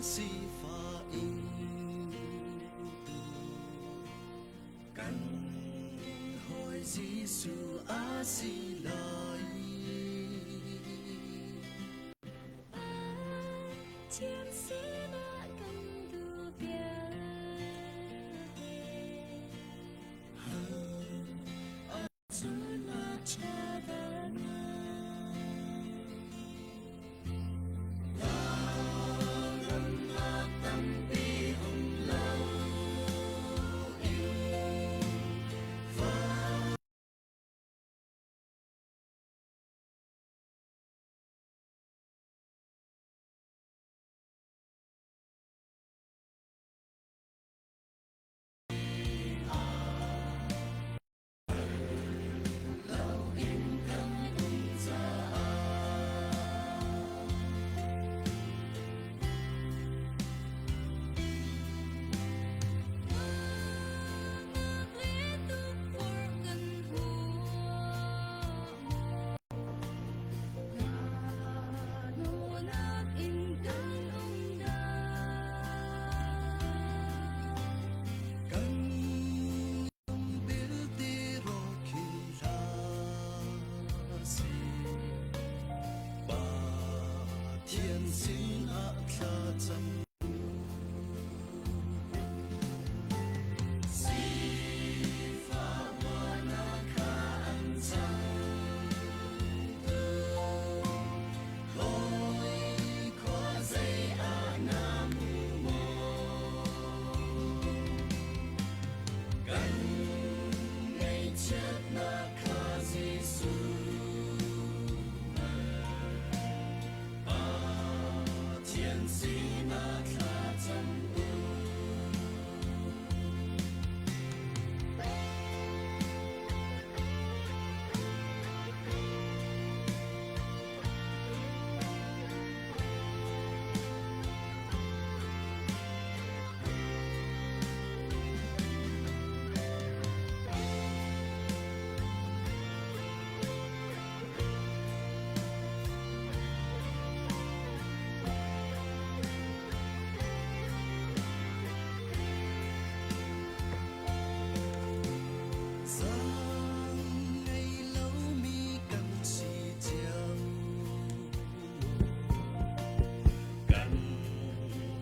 Sifah in tu kan hawi Jesuh a si lai. Thiam sinah kan duh vialte. Cun a ṭha dah Nunnak tampi um lo in Nak le tukforh kan huah maw? Hna in kan um dah? Kan lungbil rawk hi hlah sih, Pathian sinah thlacam Sifah muahnak kha an changtu Hawi khua zei ah na hmu maw? Kan ngaihchiatnak kha Jesuh Pathian sinah thlacam u. Zaang ngei lomi kan si cio. Kan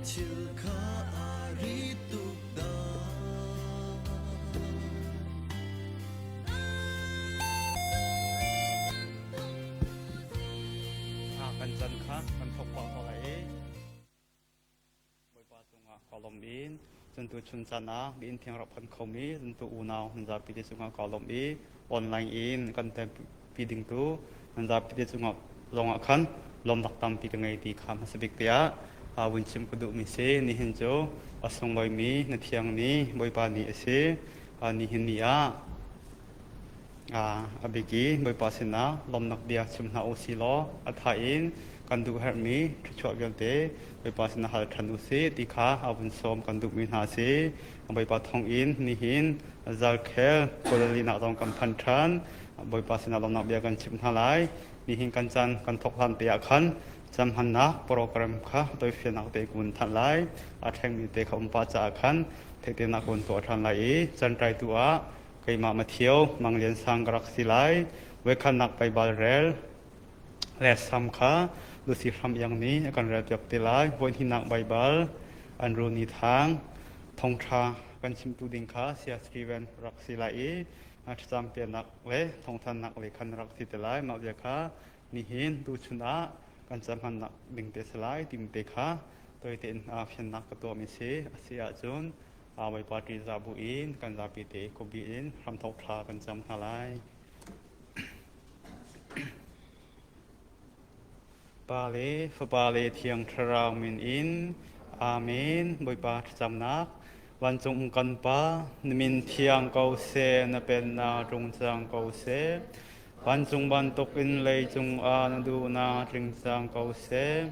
thil kha aa ri tuk dah. Kan can kha kan thok pah ko lai i Bawipa cungah ka lawm in cun tu chun caan ah mi inn thiang rak phan khomi cun tu unau nan zapi te cungah ka lawm i online in kan pi ding tu nan zapi te cungah zongah khan lawmnak tampi ka ngei ti kha hmasa bik tiah vun chim ka duhmi si. Nihin cu a sunglawimi na thiang ni Bawipa ni a si. Nihin ni ah A bik i Bawipa sinah lawmhnak bia chim hna u sih law a tha in kan duh herhmi thluachuah vialte Bawipa sinah hal ṭhan u sih ti kha a vun sawm kan duhmi hna a si. Bawipa thawngin nihin zarkhel Galilee nak zong kan phan ṭhan. Bawipa sinah lawmhnak bia kan chimh hna lai. Nihin kan caan kan thawk hlan te ah khan camhmannak program kha toifiannak te kun thanh lai. A ṭhengmi te kha um pah caah khan theihternak kun tuah ṭhan lai i canṭaitu ah Keimah Matthew Mang Lian Sang ka rak si lai. Voikhatnak Baibal rel le sam kha Lucy Hram Iang nih a kan relpiak te lai. Voihnihnak Baibal Andrew Ni Thang thawngṭha kan chimtu ding kha Saya Steven rak si lai i thlacam piaknak le thawngthannak le khan rak si te lai. Mah bia kha nihin tuchun ah kan cahmannak ding te si lai timi te kha toi tein fiannak ka tuahmi si. A si ahcun Bawipa ṭihzah bu in kan zapi te khuabi in hramthawk thla kan cam hna lai. Pa le Fapa le Thiang Thlarau min in Amen. Bawipa thlacamnak Vancung um kan Pa, na min thiang ko seh, na pennak rung cang ko seh. Vancung bantukin leicung ah na duhnak tling cang ko seh.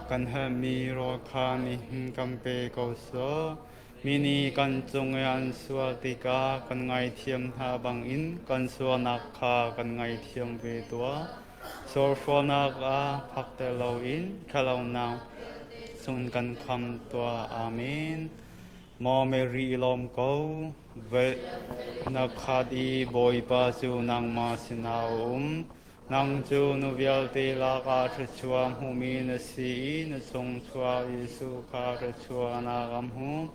Kan herhmi rawl kha nihin kan pe ko sawh. Mi nih kan cung i an sual tikah kan ngaithiam hna bangin kan sualnak kha kan ngaithiam ve tuah. Sualhrawnak ah phakter loin ṭhatlonak. chungin kan kham tuah. Amen. Maw Mary i lawm ko, na khat i Bawipa cu nangmah sinah a um. Nang cu nu vialte lakah thluachuah hmumi na si i na chungchuak Jesuh kha thluachuahnak a hmu.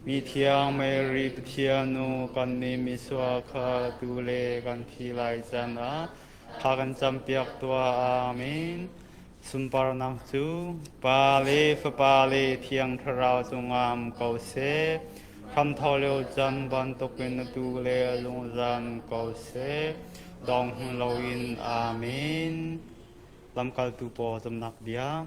Mi thiang Mary Pathian nu kan nih misual kha tu le kan thi lai can ah thla kan campiak tuah. Amen. Sunparnak cu Pa le Fapa le Thiang Thlarau cungah um ko seh. Hramtho lio can bantukin atu le a zungzal um ko seh. Dong hnu loin. Amen. Lamkaltu pawl zumnak bia.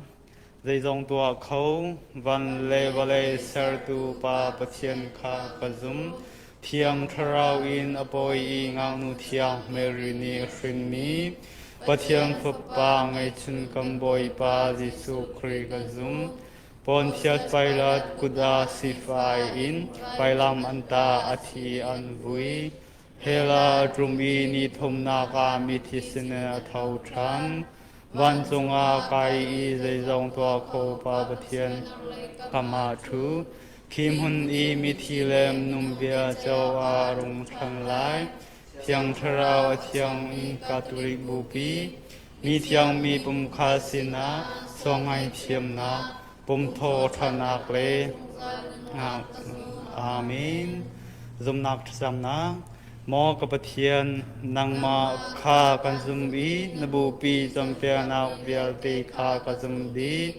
Zeizong tuah kho, van le vawlei sertu Pa Pathian kha ka zum. Thiang Thlarau in a pawi i ngaknu thiang Mary nih a hrinmi Pathian Fapa ngeihchun kan Bawipa Jesuh Khrih ka zum. Pontius Pilat kut ah sifai in vailam an tah, a thi an vui. Hell ah a ṭum i ni thumnak ah mithi sinin a tho ṭhan. Vancung ah kai i zeizong tuah kho Pa Pathian kam ah ṭhu. Khi hmun i mithi le minung bia co ah a rung ṭhan lai. Thiang Thlarau a thiang in Catholic Bupi, mi thiang mi pumkhat sinah sualngaihthiamnak, pumthaw ṭhanak le Amen. Zumnak thlacamnak Maw ka Pathian, nangmah kha kan zum i na bupi cawnpiaknak vialte kha ka zum dih.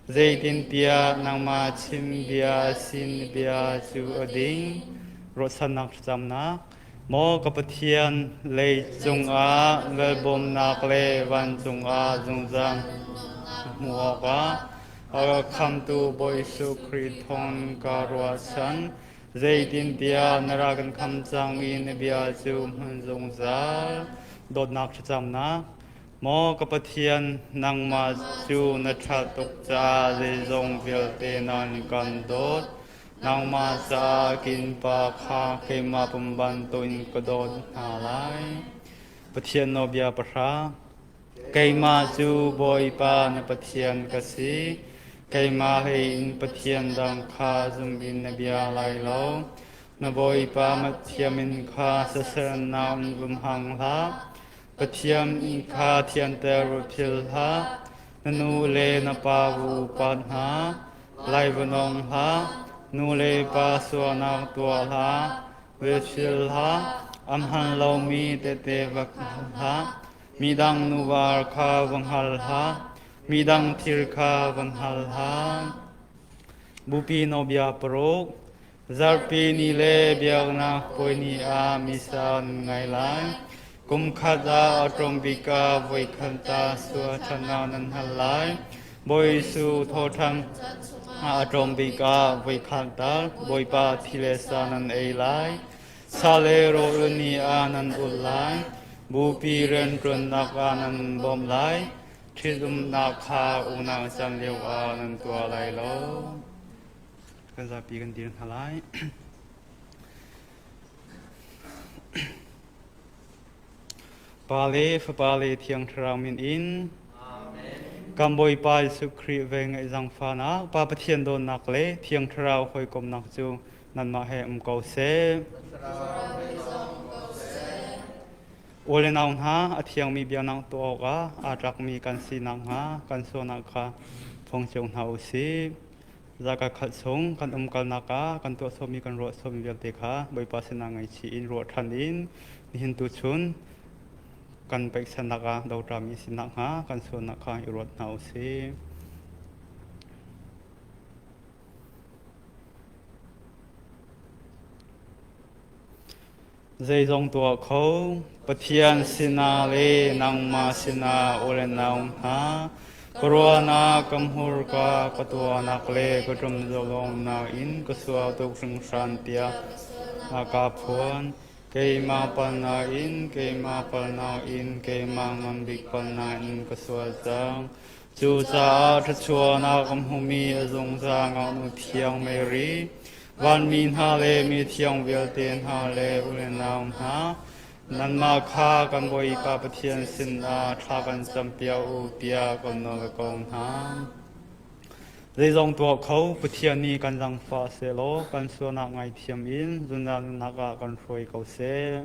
Zeitintiah nangmah chim bia sin bia cu a ding. Ruahchannak thlacamnak Maw ka Pathian, lei cungah velbawmnak le vancung ah zungzal hmuh awkah a ka khamtu Bawi Jesuh Khrih thawng ka ruahchan. Zeitintiah na ra kan kham cang i na bia cu hmun zungzal. Dawtnak thlacamnak Maw ka Pathian, nangmah cu na ṭhat tuk caah zeizong vialte nan kan dawt. Nangmah caah kinpa kha keimah pum bantukin ka dawt hna lai. Pathian nawlbia pahra. Keimah cu Bawipa na Pathian ka si. Keimah hlei in Pathian dang kha zum in na bia lai lo. Na Bawipa Pathian min kha sasernak in vum hang hlah. Pathian kha thianter phil hlah. Na nu le na pa vu upat hna. Lai va nawng hlah, nu le pa sualnak tuah hlah, velfil hlah, a hman lomi tehte va hlah, midang nuva kha va hngal hlah, midang thil kha va hngal hlah. Bupi nawlbia paruk, Zarhpi ni le biaknak puai ni ah misa nan ngai lai. Kum khat ah a tlawm bik ah voikhat ta sual ṭhatnak nan hal lai. Bawi Jesuh thawhṭhan ah a tlawm bik ah voikhat tal Bawipa thi le sa nan ei lai. Sa le rawl ni ah nan ul lai. Bupi rianṭuannak ah nan bawmh lai. Ṭhitumnak kha unau can lio ah nan tuah lai lo. Kan zapi kan dir hna lai. Pa le Fapa le Thiang Thlarau min in kan Bawipa Jesuh Khrih ve ngaih zaangfahnak, Pa Pathian dawtnak le Thiang Thlarau hawikomhnak cu nanmah he um ko seh. U le nau hna, a thiangmi biaknak tuah awkah aa tlakmi kan si nakhnga kan sualnak kha phong cio hna u sih. Zaka khat chung kan umkalnak ah kan tuahsawmi kan ruahsawmi vialte kha Bawipa sinah ngaihchih in ruah ṭhan in nihin tuchun kan peihsannak ah doṭami si nakhnga kan sualnak kha i ruat hna u sih. Zeizong tuah kho, Pathian sinah le nangmah sinah u le nau hna, ka ruahnak, ka hmurka, ka tuahnak le ka ṭumzawlawngnak in ka sual tuk hringhran tiah a ka phuan. Keimah palnak in, keimah palnak in, keimah ngan bik palnak in ka sual cang. Cucaah thluachuahnak a hmumi a zungzal ngaknu thiang Mary, vanmi hna le mi thiang vialte hna le u le nau hna, nanmah kha kan Bawipa Pathian sinah thla kan campiak u tiah kan nawl ko hna. Zeizong tuah kho Pathian nih kan zangfah sehlaw kan sualnak ngaithiam in zungzal nunnak ah kan hruai ko seh.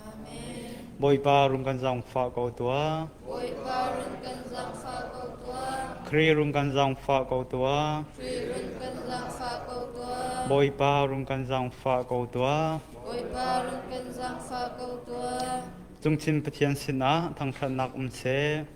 Amen. Bawipa rung kan zangfah ko tuah. Bawipa run kan zangfah ko tuah. Khrih rung kan zangfah ko tuah. Khrih run kan zangfah ko tuah. Bawipa rung kan zangfah ko tuah. Bawipa run kan zangfah ko tuah. Cungchin Pathian sinah thangṭhatnak um seh.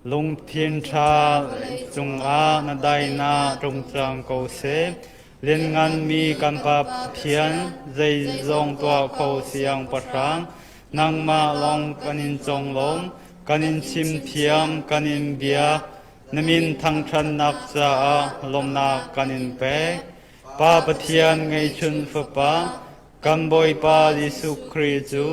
Lungthin ṭha cungah na daihnak tlung cang ko seh. Liannganmi kan Pa Pathian, zeizong tuah kho siangpahrang, nangmah lawng kan in conglawm, kan in chimthiam, kan in biak, na min thangṭhatnak caah lawmhnak kan in pek. Pa Pathian ngeihchun Fapa, kan Bawipa Jesuh Khrih cu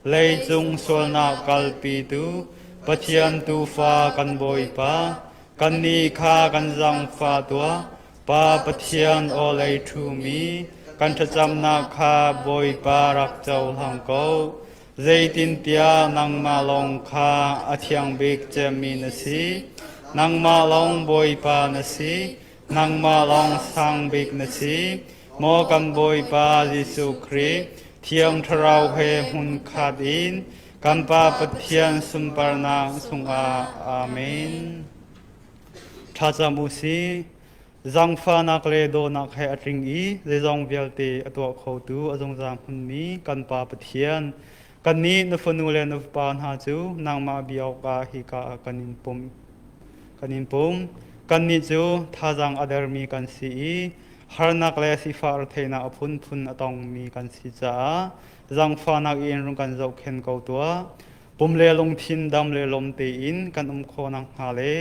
leicung sualnak kalpitu Pathian Tuufa kan Bawipa, kannih kha kan zaangfah tuah. Pa Pathian aw lei ṭhumi kan thlacamnak kha Bawipa rak cohlang ko. Zeitintiah nangmah lawng kha a thiang bik cemmi na si. Nangmah lawng Bawipa na si. Nangmah lawng sang bik na si. Maw kan Bawipa Jesuh Khrih, Thiang Thlarau he hmunkhat in kan Pa Pathian sunparnak chungah. Amen. Thlacam u sih. Zaangfahnak le dawhnak he a tling i zeizong vialte a tuah khotu a zungzal hmunmi kan Pa Pathian, kannih na fanu le na fapa hna cu nangmah bia awkah hika ah kan in pumh. Kan in pum. Kannih cu thazaang a dermi kan si i harnak le sifah retheihnak a phunphun a tongmi kan si caah zaangfahnak in rung kan zohkhenh ko tuah. Pum le lungthin dam le lawm tein kan um khawh nakhnga le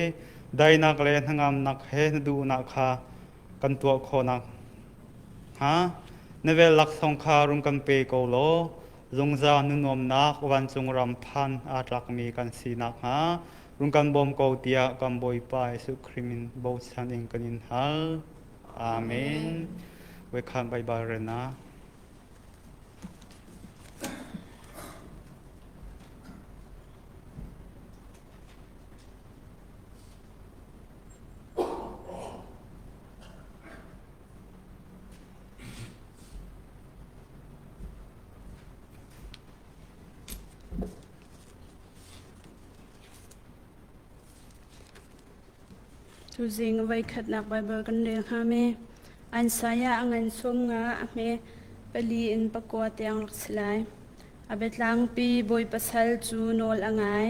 daihnak le hnangamnak he na duhnak kha kan tuah khawh nakhnga na vel laksawng kha rung kan pe ko law zungzal nunuamnak vancung ram phan aa tlakmi kan si nakhnga rung kan bawm ko tiah kan Bawipa Jesuh Khrih min bochan in kan in hal. Amen. Voikhan Baibal rena. Tuzing voikhatnak Baibal kan rel hngami Isaiah a ngan 50 a hme pali in pakua tiang rak si lai. A biatlangpi Bawipa sal cu nawl a ngai.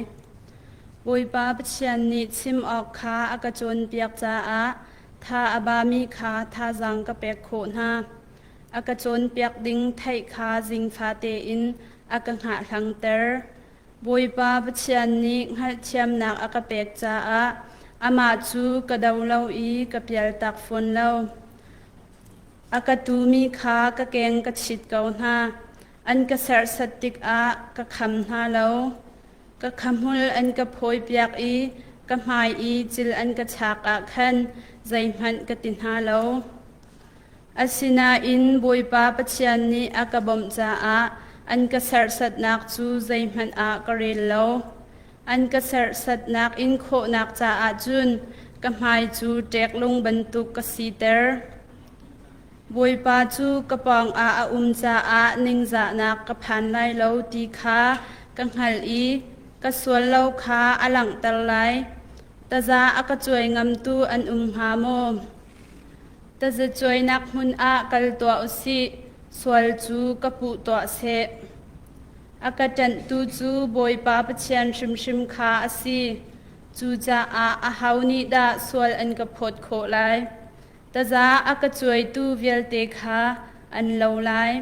Bawipa Pathian nih chim awk kha a ka cawnpiak caah tha a bami kha thazaang ka pek khawh hna. A ka cawnpiak ding theih kha zingfa tein a ka hngahhlangter. Bawipa Pathian nih hngalhthiamnak a ka pek caah amah cu ka do lo i ka pialtak fawn lo. A ka tumi kha ka keng ka chit ko hna. An ka serhsat tikah ka kham hna lo. Ka khahmul an ka phawipiak i ka hmai i cil an ka chak ah khan zeihmanh ka ti hna lo. Asinain Bawipa Pathian nih a ka bawmh caah an ka serhsatnak cu zeihmanh ah ka rel lo. An ka serhsatnak in khawhnak caah cun ka hmai cu ṭeklung bantuk ka siter. Bawipa cu ka pawngah a um caah ningzahnak ka phan lai lo ti kha ka hngalh i ka sual lo kha a langhter lai. Taza a ka cuai ngamtu an um hnga maw? Tazacuainak hmun ah kal tuah u sih, sual cu ka puh tuah seh. A ka ṭanhtu cu Bawipa Pathian hrimhrim kha a si. Cucaah aho nih dah sual an ka phawt khawh lai? Taza a ka cuaitu vialte kha an lo lai.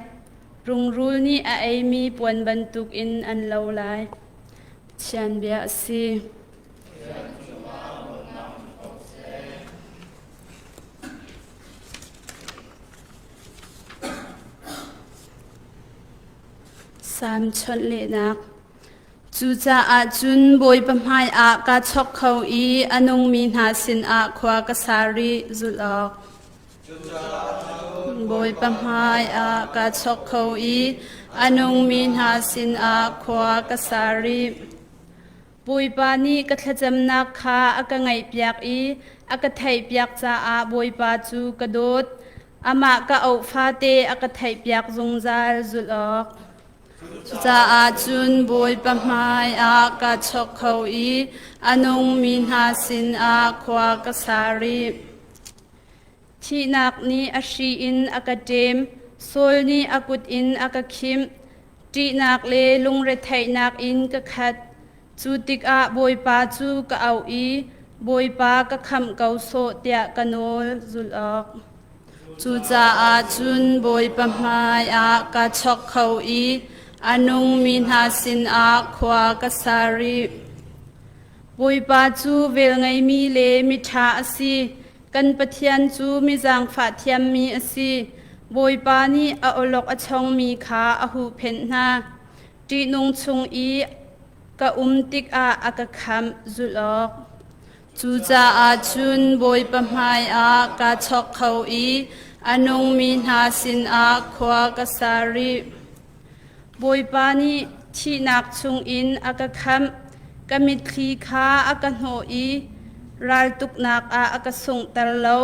Rungrul nih a eimi puan bantukin an lo lai. Pathian bia a si. Salm chawnh lehnak. Cucaah cun Bawipa hmaiah kaa chawk kho i a nungmi hna sinah khua ka sa rih zulh awk. Bawipa hmaiah kaa chawk kho i a nungmi hna sinah khua ka sa rih. Bawipa nih ka thlacamnak kha a ka ngaihpiak i a ka theihpiak caah Bawipa cu ka dawt. Amah ka auh fate a ka theihpiak zungzal zulh awk. Cucaah cun Bawipa hmaiah kaa chawk kho i a nungmi hna sinah khua ka sa rih. Thihnak nih a hri in a ka ṭem, Saul nih a kut in a ka khimh. Ṭihnak le lungretheihnak in ka khat. Cu tikah Bawipa cu ka auh i, Bawipa ka khamh ko sawh tiah ka nawl zulh awk. Cucaah cun Bawipa hmaiah kaa chawk kho i a nungmi hna sinah khua ka sa rih. Bawipa cu velngeimi le miṭha a si. Kan Pathian cu mi zaangfah thiammi a si. Bawipa nih a awlok a chongmi kha a huhphenh hna. Ṭihnung chung i ka um tikah a ka khamh zulh awk. Cucaah cun Bawipa hmaiah kaa chawk kho i a nungmi hna sinah khua ka sa rih. Bawipa nih thihnak chungin a ka khamh, ka mitthli kha a ka hnawh i raltuknak ah a ka sunghter lo.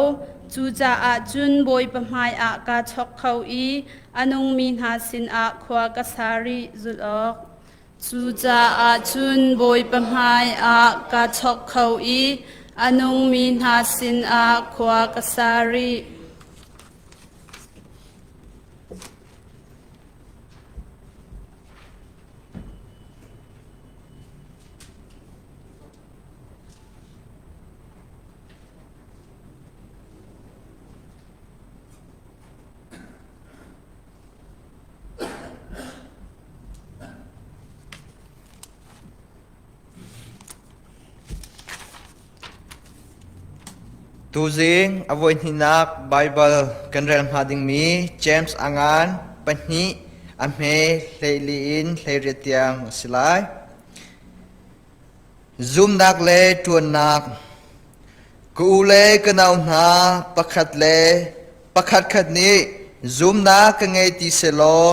Cucaah cun Bawipa hmaiah kaa chawk kho i a nungmi hna sinah khua ka sa rih zulh awk. Cucaah cun Bawipa hmaiah kaa chawk kho i a nungmi hna sinah khua ka sa rih. Tuzing a voihnihnak Baibal kan rel hnga dingmi James a ngan pahnih a hme hleili in hleiriat tiang a si lai. Zumnak le ṭuannak Ka u le ka nau hna pakhat le pakhatkhat nih zumnak ka ngei ti selaw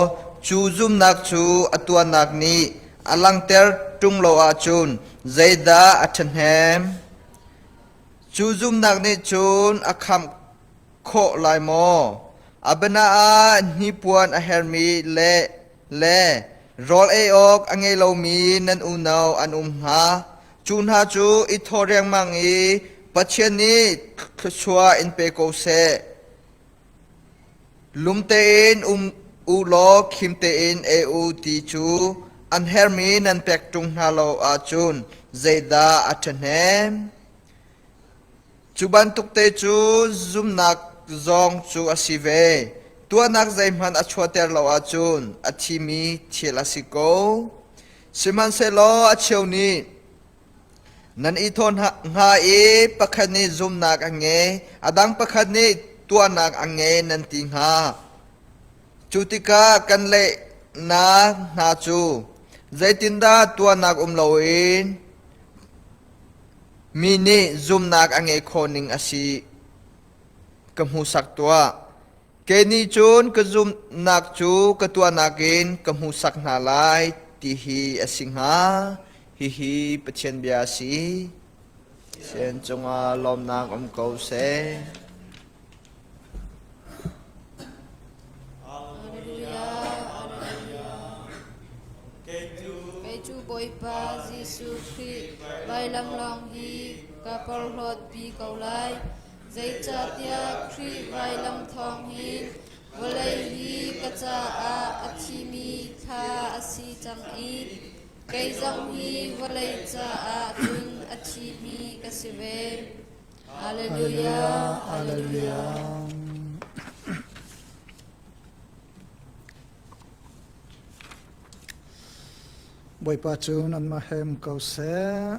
cu zumnak cu a tuahnak nih a langhter ṭung lo ahcun zeidah a ṭhahnem? Cu zumnak nih cun a khamh khawh lai maw? A biana ah hnipuan a hermi le le rawl ei awk a ngei lomi nan unau an um hnga. Cu hna cu i thawh riangmang i Pathian nih thluachuah in pe ko seh. Lum tein um u law khim tein ei u ti cu an hermi nan pek ṭung hna lo ahcun zeidah a ṭhahnem? Cu bantuk te cu zumnak zong cu a si ve. Tuahnak zeihmanh a chuahter lo ahcun a thimi thil a si ko. Sihmanhsehlaw a cheu nih nan i thaw hnga i pakhat nih zumnak a ngei, a dang pakhat nih tuahnak a ngei nan ti hnga. Cu tikah kan lehnak hna cu zeitindah tuahnak um loin Mi nih zumnak a ngeih khawh ning a si ka hmuhsak tuah. Kei nih cun ka zumhnak cu ka tuahnak in ka hmuhsak hna lai ti hi a si hnga. Hihi Pathian bia a si. Pathian cungah lawmnak um ko seh. Kei cu Bawipa Jesuh Khrih vailam lawng hi ka porhlawtpi ko lai. Zeicahtiah Khrih vailam thawng hin vawlei hi ka caah a thimi thla a si cang i kei zong hi vawlei caah cun a thimi ka si ve. Hallelujah, Hallelujah. Bawipa cu nanmah he um ko seh.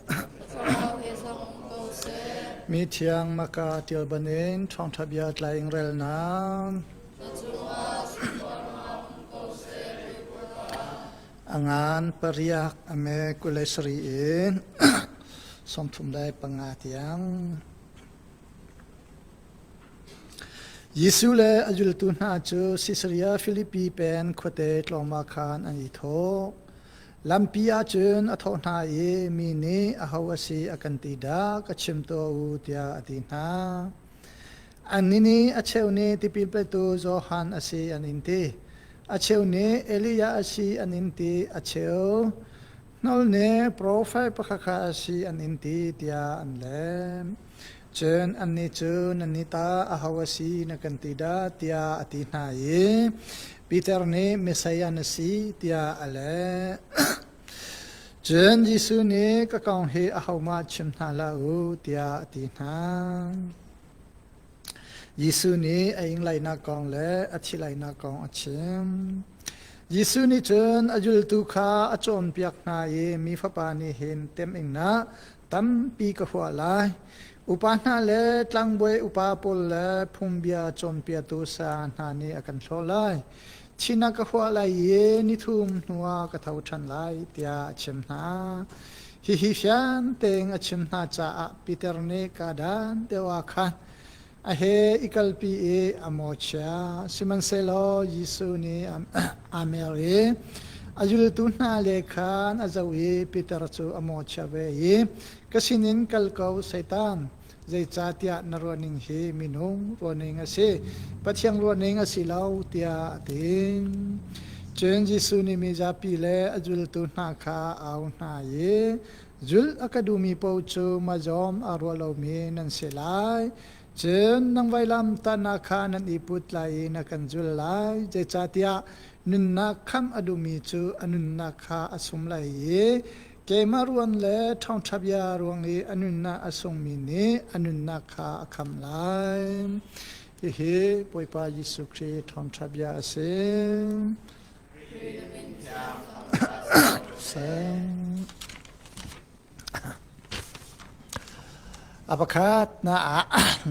Mi thiang Maka tial banin ṭhawngṭha bia tlaing relnak. A ngan pariak a me kule sari in 35 tiang. Jesuh le a zultu hna cu Sisaria Filipi pen khuate tlawngma khan an i thawh. Lampi ah cun a thawh hna i mi nih aho a si a kan ti dah ka chim tuah u tiah a ti hna. Annih nih a cheu nih tipil petu Johan a si an in ti. A cheu nih Elijah a si an in ti. A cheu hnol nih profet pakhat kha a si an in ti tiah an leh. Cun annih cu nannih ta aho a si na kan ti dah tiah a ti hna i Peter nih Messiah na si tiah a leh. Cun Jesuh nih ka kong hi ahohmah chim hna hlah u tiah a ti hna. Jesuh nih a ing lainak kong le a thi lainak kong a chim. Jesuh nih cun a zultu kha a cawnpiak hna i mi fapa nih hin temingnak tampi ka huah lai. Upa hna le tlangbawi upa pawl le phungbia cawnpiaktu sa hna nih a kan hlawh lai. Thihnak ka huah lai i nithum hnuah ka tho ṭhan lai tiah a chim hna. Hihi fiang tein a chim hna caah Peter nih kaa-dan deuh ah khan a he i kalpi i a mawchia. Sihmanhsehlaw Jesuh nih aa mer i a zultu hna le khan a zoh i Peter cu a mawchia ve i, Ka sinin kal ko, Satan! Zeicahtiah na ruahning hi minung ruahning a si, Pathian ruahning a si lo, tiah a ti. Cun Jesuh nih mizapi le a zultu hna kha a auh hna i, Zulh a ka duhmi paoh cu mazawm aa ruah lomi nan si lai. Cun nang vailam tahnak kha nan i put lai i na kan zul lai. Zeicahtiah nunnak khamh a duhmi cu a nunnak kha a sum lai i keimah ruang le ṭhawngṭha bia ruang i a nunnak a sungmi nih a nunnak kha a khamh lai. Hihi Bawipa Jesuh Khrih ṭhawngṭha bia a si. A pakhat na ah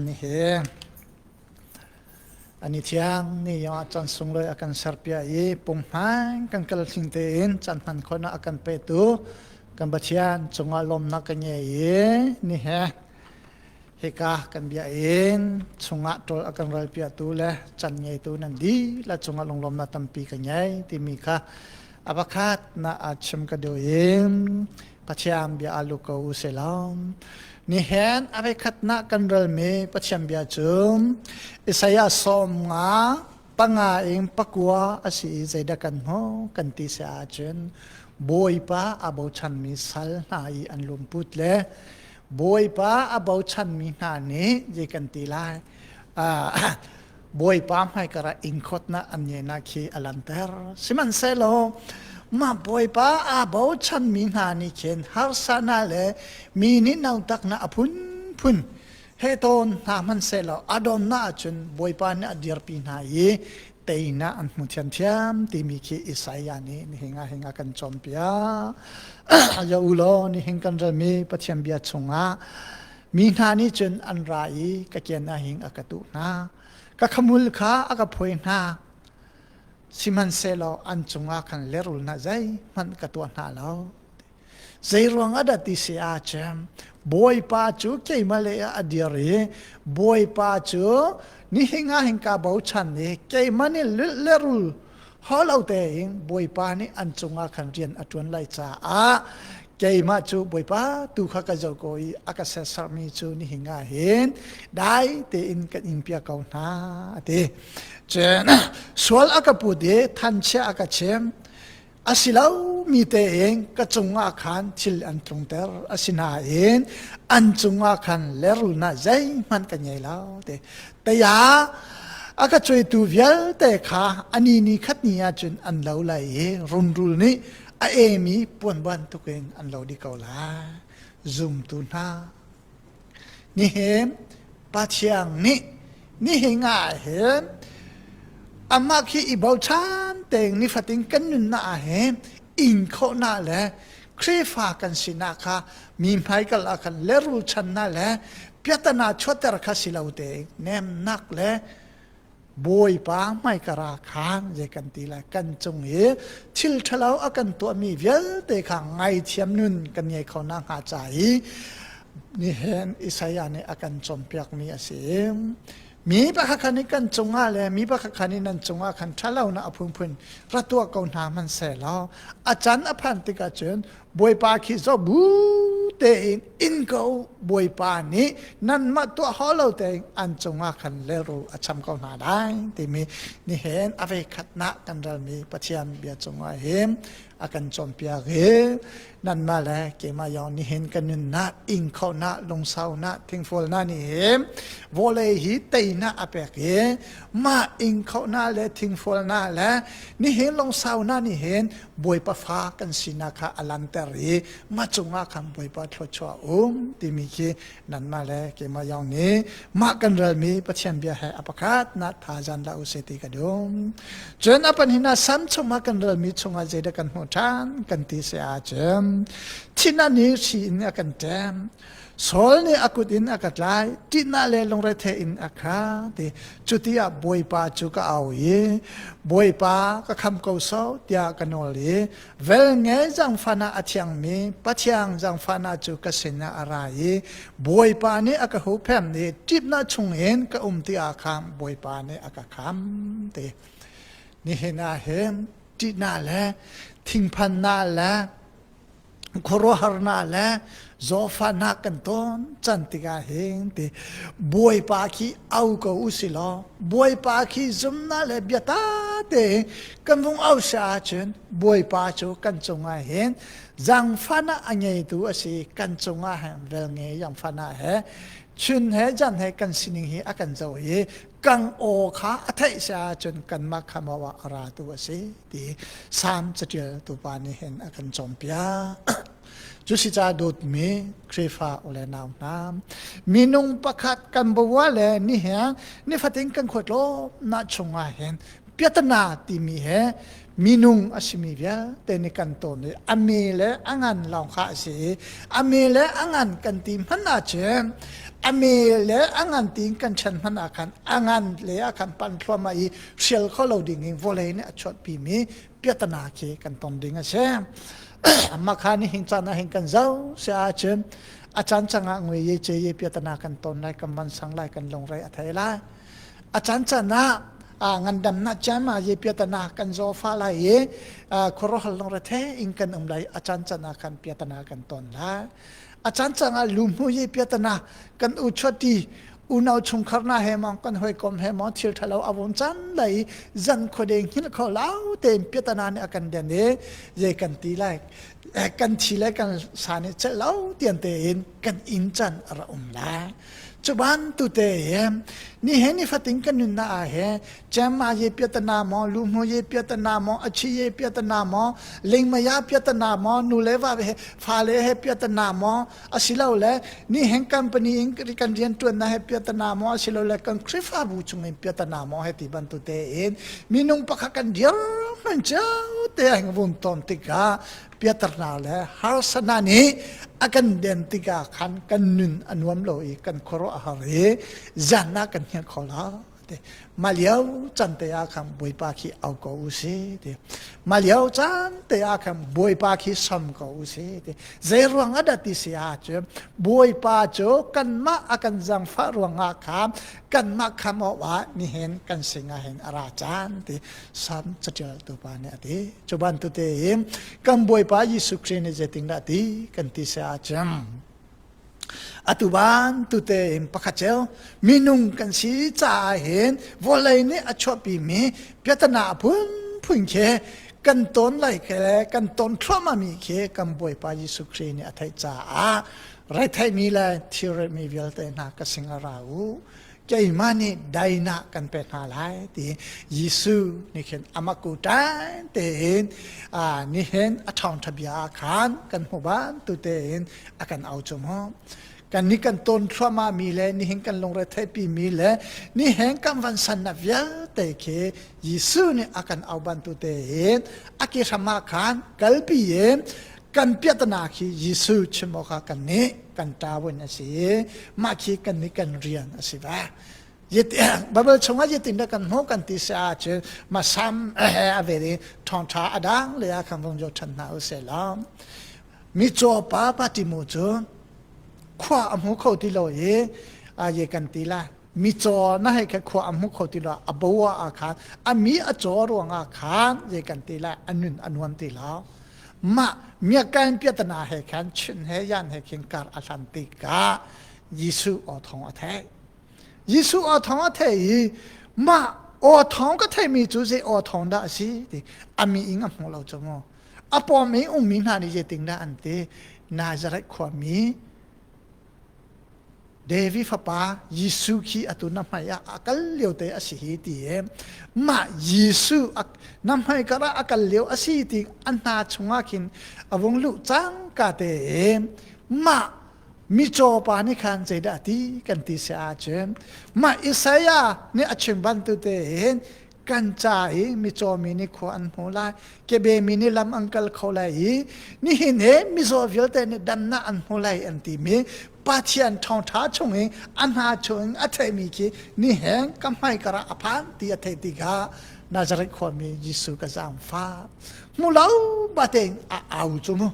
nihin ani thiang ni yong ah caan sunglawi a kan serpiak i punghman kan kal thling tein caan hman khawhnak a kan petu kan Pathian cungah lawmnak ka ngei i nihin Hika kan bia in chungah ṭawl a kan ralpiaktu le can ngeitu nan dihlak cungah lunglawmnak tampi ka ngei timi kha a pakhat na a chim ka duh in Pathian bia a lu ko u selaw. Nihin a voikhatnak kan relmi Pathian bia cu Isaiah 55 in 9 a si i zeidah kan hmuh kan ti si ahcun Bawipa a bochanmi sal hna i an lungput le Bawipa a bochanmi hna nih zei kan ti lai Bawipa hmaikar ah ingkhawtnak an ngeihnak khi a lanter. Sihmanhsehlaw mah Bawipa aa bochanmi hna nih khin harsatnak le mi nih nautaknak a phunphun he tawn hna hmanhsehlaw a donnak ahcun Bawipa nih a dirpi hna i teinak an hmu thiamthiam timi khi Isaiah nih nihin ah hin a kan cawnpiak. Ya u law nihin kan relmi Pathian bia chungah mi hna nih cun an ra i ka kian ah hin a ka tuh hna. Ka khamul kha a ka phuai hna. Sihmanhsehlaw an cungah khan lerulnak zeihmanh ka tuah hna lo. Zeiruang ah dah ti si ahcun Bawipa cu keimah lei ah a dir i Bawipa cu nihin ah hin kaa bochan i keimah nih le rul holo tein Bawipa nih an cungah khan rian a ṭuan lai caah keimah cu Bawipa tu kha ka zoh ko i a ka sersermi cu nihin ah hin dai tein kan in piak ko hna a ti. Cun sual a ka put i thanchia a ka chim a si lomi tein ka cungah khan thil an tlungter asinain an cungah khan lerulnak zeihmanh ka ngei lo te taya a ka cuaitu vialte kha ani ni khat ni ahcun an lo lai i runrul nih a emi puan bantukin an lo dih ko lai zumtu hna Nihin Pathian nih nihin ah hin amah khi i bochan tein nifatin kan nunnak ah hin in khawhnak le Khrihfa kan sinak kha mi hmaikal ah khan lerulchannak le piatana chuahter kha si lo tein nemnak le Bawipa hmaikara khan zei kan ti lai kan cung i thil ṭhalo a kan tuahmi vialte kha ngaithiam nun kan ngei kho nakhnga ca i nihin Isaiah nih a kan cawnpiakmi a si. Mi pakhat khan nih kan cungah le mi pakhat khan nih nan cungah khan ṭhalonak a phunphun ra tuah ko hna hmanhsehlaw a can a phan tikah cun Bawipa khi zoh bu tein in ko Bawipa nih nanmah tuah haw lo tein an cungah khan lehrul a cham ko hna lai timi nihin a ve khatnak kan ralmi Pathian bia cungah hin a kan cawnpiak i nanmah le keimah yong nihin kan nunnak ing khonak lungsaunak thingfualnak nih hin vawlei hi teinak a pek i mah ing khonak le thingfualnak le nihin lungsaunak nih hin Bawipa fa kan sinak kha a lanter i mah cungah khan Bawipa thluachuah um timi khi nanmah le keimah yong nih mah kan ralmi Pathian bia he a pakhat na thazan la usih ti ka dum. Cun a panhin ah sam chungah kan ralmi chungah zeidah kan hmuh ṭhan kan ti si ahcun thihnak nih hri in a kan ṭem. Saul nih a kut in a ka tlai, ṭihnak le lungrethe in a kha ti. Cuti ah Bawipa cu ka au i Bawipa ka kham ko so tiah ka nawl i velnge zaangfahnak a thiangmi Pathian zaangfahnak cu ka sinah a ra i Bawipa nih a ka huhphenh i ṭipnak chungin ka um ti ah khan Bawipa nih a ka kham ti. Nihin ah hin ṭihnak le thingphannak le khuaruahharnak le zawfahnak kan ton can tikah hin ti Bawipa khi au ko u si law Bawipa khi zumnak le biata te kan vung au si ahcun Bawipa cu kan cungah hin zaangfahnak a ngeitu a si kan cungah hin velnge zaangfahnak he chun he zan he kan sining hi a kan zoh i kan aw kha a theih si ahcun kanmah kha maw ah a ratu a si ti Salm catial tu pa nih hin a kan cawnpiak. Cu si ca dawtmi Khrihfa u le nau hna minung pakhat kan bawah le ni he nifatin kan khuatlawmnak chungah hin piatana timi he minung a simi vialte nih kan tawn i a me le a ngan lawng kha a si i a me le a ngan kan ti hmanh ahcun a me le a ngan tiin kan ṭhen hmanh ah khan a ngan le ah khan pan thluahmah i hrial kho lo ding in vawlei nih a chuahpimi piatana khi kan ton ding a si. Mah kha nih hin caan ah hin kan zoh si ahcun a caan cang ah ngui ye ce ye piatana kan ton lai kan van sang lai kan lungre a thei lai. A caan caan ah ngandamnak caan ah ye piatana kan zaw fa lai i khuaruahhar lungre the in kan um lai a caan caan ah khan piatana kan ton lai. A caan caan ah luhmu ye piatana kan u chuati unau chungkhar na he mong kan hawikom he mong thil thalo a vun chan lai zan khuade hngil kho lau tein piatana nih a kan den i zei kan ti lai kan thi le kan sa nih cel lo tian tein kan inn chan a ra um lai cu ban tu te he ni he ni fatin kan nun na a he chem ma ye piatana mo lu mu ye piatana mo achi ye piatana mo lingmaya piatana mo nu le va he fa le he piatana mo asilole ni heng company in kan rian tuannak he piatana maw asilole kan Khrihfabu chung in piatana maw he ti bantuk tein minung pakhat kan dir hman cio te heng vun ton tikah piatarna le harsana nih a kan den tikah khan kan nun a nuam lo i kan khuaruah a har i zanna kan hngilh kho lo ti mah lio can te ah khan Bawipa khi au ko u si ti mah lio caan te ah khan Bawipa khi sam ko u si ti zei ruang ah dah ti si ah cu Bawipa cu kanmah a kan zangfah ruangah khan kanmah kham awk ah nihin kan singah hin a ra caan ti Salm catial tu pa nih a ti cu bantuk te in kan Bawipa Jesuh Khrih nih zeitindah ti kan ti si ahcun Atu bantuk tein pakhat cio minung kan si caah hin vawlei nih a chuahpimi piatana a phunphun khi kan ton lai khi le kan ton thluahmahmi khi kan Bawipa Jesuh Khrih nih a theih caah retheihmi le thilritmi vialte hna ka sing a ra u keimah nih dainak kan pek hna lai ti Jesuh nih khin amah ku ṭan tein nihin a ṭhawngṭha bia ah khan kan hmu bantuk tein a kan au cu mu kan nih kan ton thluahmah mi le nihin kan lungre theihpi mi le nihin kan van sannak vialte khi Jesuh nih a kan au bantuk tein a ke hram ah khan kalpi in kan piahtana khi Jesuh chim awk ah kan nih kan ṭawin a si i mah khi kan nih kan rian a si ve. Bible chungah zeitin dah kan hmuh kan ti si ahcun mah sam a vel i ṭhawngṭha a dang le ah khan vung zoh ṭhan hna u sih law micaw pa pa ti mu cu khua a hmu kho ti lo i a ye kan ti lai. Micaw na hei kha khua a hmu kho ti lo a bo ah khan a mi a caw ruangah khan zei kan ti lai a nun a nuam ti lo. Mah miakan piatana he khan chin he yan he khin kar a hlan tikah Jesuh aw thawng a theih. Jesuh aw thawng a theih i mah aw thawng ka theihmi cu zei aw thawng dah a si ti a mi ing a hmu lo cu mu. A pawm i ummi hna nih zeitin dah an ti Nazareth khuami David fapa Jesuh khi atu na hmai ah a kal lio te a si hi ti i mah Jesuh na hmai kar ah a kal lio a si ti a hna chungah khin a vung luh cangka te i mah micaw pa nih khan zeidah a ti kan ti si ahcun mah Isaiah nih a chim bantuk tein kan ca i micaw mi nih khua an hmu lai kebe mi nih lam an kal kho lai i nihin he mizaw vialte nih damnak an hmu lai an timi Pathian ṭhawngṭha chung i a hna chung a theihmi khi nihen ka hmai karah a phan ti a theih tikah Nazareth khuami Jesuh ka zaangfah hmu lo batein a au cu mu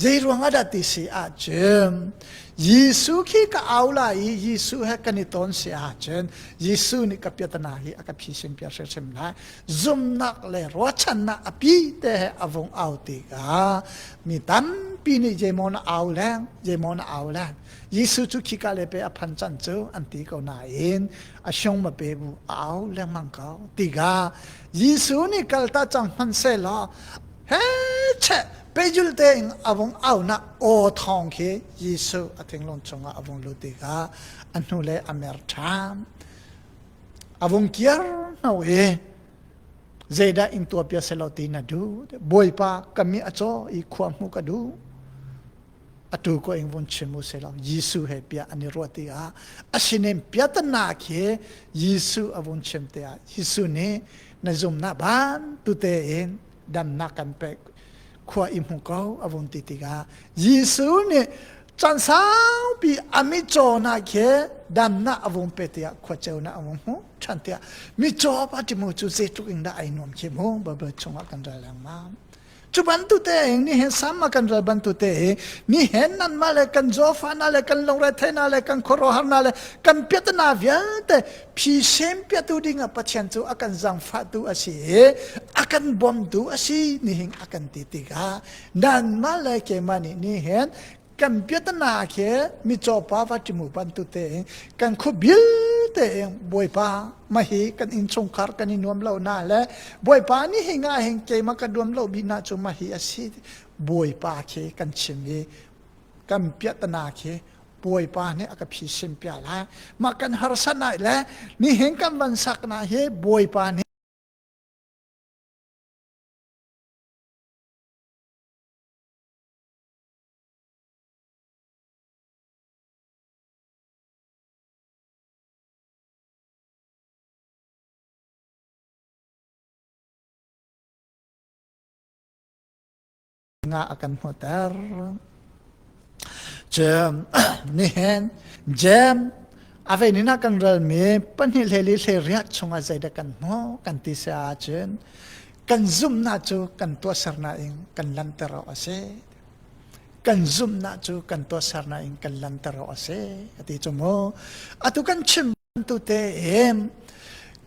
Zeiruang ah dah ti si ahcun Jesuh khi ka au lai i Jesuh he kan i ton si ahcun Jesuh nih ka piatana hi a ka phisin piak hrimhrim lai. Zumnak le ruahchannak a pi te he a vung au tikah mi tampi nih zeimaw na au leng, zeimaw na au leng. Jesuh cu khika le pe a phan can cu an ti ko nain a siong ma pe bu a au lengmang ko. Tikah Jesuh nih kalta cang hmanhsehlaw he cheh pejul tein a vung aunak aw thawng khi Jesuh a thinglung chungah a vung lut tikah a hnu le a mer ṭhan. A vung kiar hno i zeidah in tuahpiak selaw ti na duh? Bawipa ka mi a caw i khua hmuh ka duh. Atu ko ing vun chim u selaw Jesuh he bia an i ruah tikah asinin piatana khi Jesuh a vun chim tikah Jesuh nih na zumnak ban tu tein damnak kan pek khua i hmu ko a vun ti tikah Jesuh nih chan saupi a mitcaw na khi damnak a vung pe tiah khua ceunak a vung hmu ṭhan tiah mitcaw pa ti mu cu zeitluk in dah ai nuam khi mu Bible chungah kan rel lengmang Cu bantuk te ni hen sama kan ral bantuk te hi ni hen nan ma le kan zawfa na le kan lungre na le kan khuaruahhar na le kan piatana vialte phi sem piatu ding ah Pathian cu a kan zangfahtu a si i a kan bawmtu a si ni hing a kan ti tikah nan ma le keimah nih ni hen kan biatana khi micaw pa va timu bantuk te in kan khuabil te in bawipa mahi kan innchungkhar kan i nuam lo na le bawipa nih hi nga hin keimah ka nuam lo bi na cu mahi a si bawipa khi kan chim i kan piatana khi bawipa nih a ka phisin pia lai mah kan harsa nai le nihin kan van sak na hi bawipa nih nga a kan hmuhter. Cun nihin Jem a vei ni na kan ralmi pahnih hle li hle riat chungah zeidah kan hmuh kan ti si ahcun kan zumhnak cu kan tuahsernak in kan lanter awk a si. Kan zumhnak cu kan tuahsernak in kan lanter awk a si a ti cu mu. Atu kan chim tu te in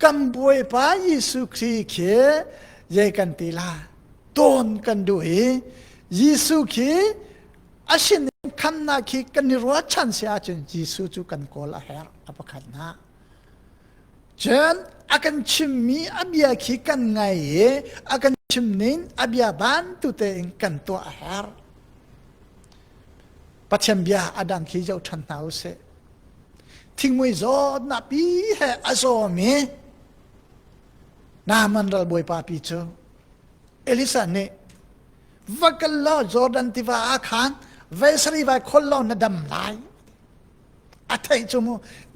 kan Bawipa Jesuh Khrih khi zei kan ti la tawn kan duh i Jesuh khi a sin in khamnak khi kan i ruahchan si ahcun Jesuh cu kan kawl a herh a pakhatnak. Cun a kan chimmi a bia khi kan ngai i a kan chim ning a bia bantu tein kan tuah a herh. Pathian bia a dang khi zoh ṭhan hna u sih. Thingmui zawtnak pi he a zawmi Naaman ral bawipa pi cu Elisa nih va kal law Jordan tiva ah khan veisari vai khol law na dam lai a theih cu mu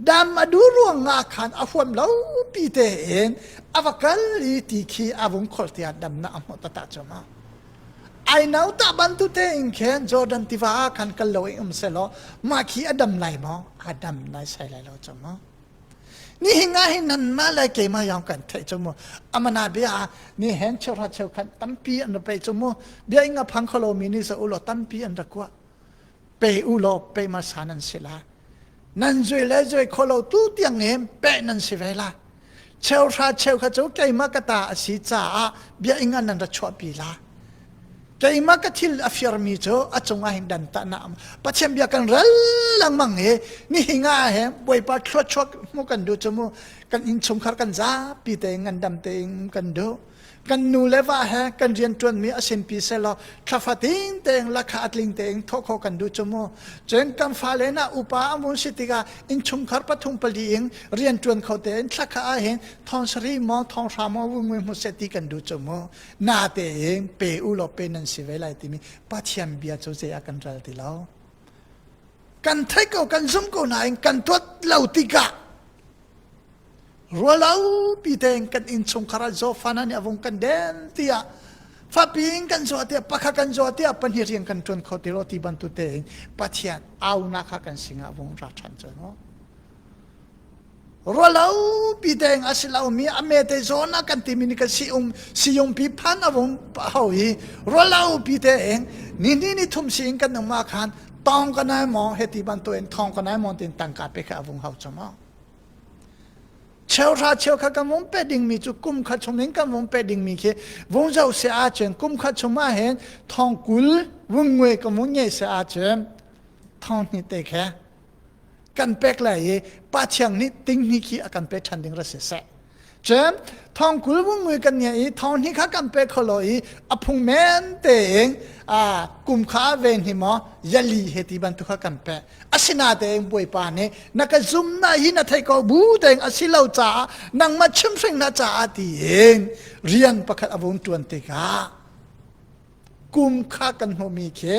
dam a duh ruang nga khan a huam lo pi te in a va kal i ti khi a vung khol tiah damnak a hmuh tata cu ma ai no ta bantu te in khen Jordan tiva ah khan kal lo in um selaw mah khi a dam lai maw a dam lai sai lai lo cu mu ni hi nga hi nan ma le keimah yong kan theih cu mu amana bia ni hen cheuhra cheukhat tampi an ra pe cu mu bia inga phang kholo mi ni sa ulo tampi an ra kuah pe u law pe ma sa nan si lai. Nan zui le zui kho lo tu tiang in peh nan si ve lai. Cheuhra cheukhat cu keimah ka ta a si caah bia ing ah nan ra chuahpi lai. Keimah ka thil a firmi cu a cungah hin dan tahnak Pathian bia kan rel lengmang hi nihin ah hin Bawipa thluachuak hmu kan duh cu mu kan innchungkhar kan zapi tein ngandam tein kan duh. Kan nu le va he kan rianṭuanmi a sinpi selaw thlafatin tein lakha a tling tein thawh khawh kan duh cu mu. Cun kan fale na upa an vun si tikah innchungkhar pathum pali in rianṭuan kho tein thlakha ah hin thong sarih maw thong hra maw vun ngui hmu seh ti kan duh cu mu. Na tein pe u law pe nan si ve lai timi Pathian bia cu zei ah kan ral ti lo. Kan theih ko kan zum ko nain kan tuat lo tikah Rualo pi tein kan innchungkhar ah zawfana nih a vung kan den tiah fapi in kan zaw tiah pakhat kan zaw tiah pahnih rian kan ṭuan kho ti lo ti bantuk tein Pathian aunak kha kan singah vung ra ṭhan cu no. Rualo pi tein a si lomi a me te zawn ah kan timi nih kan si um siyung pi phan a vung ho i rualo pi tein ni ni ni thum si in kan um ah khan tong ka nai maw he ti bantuk in thong ka nai maw tin tangka pe kha a vung hau cu maw. Cheuhra cheukhat kan vung pek dingmi cu kum khat chung in kan vung pek dingmi khi vung zoh se ahcun kum khat chung ah hin thong 20 vung ngui kan vung ngei se ahcun thong hnih te khe kan pek lai i Pa Thiang nih ting hnih khi a kan pek ṭhan ding ra si seh. Cun thong 20 vung ngui kan ngei i thong hnih kha kan pek kho lo i a phung men tein kum kha ven hi maw yali he ti bantuk kha kan pek. Asinain Bawipa nih na ka zumnak hi na thei ko bu tein a si lo caah nangmah chimhring na caah tiin rian pakhat a vung ṭuan tikah kum kha kan hmuhmi khi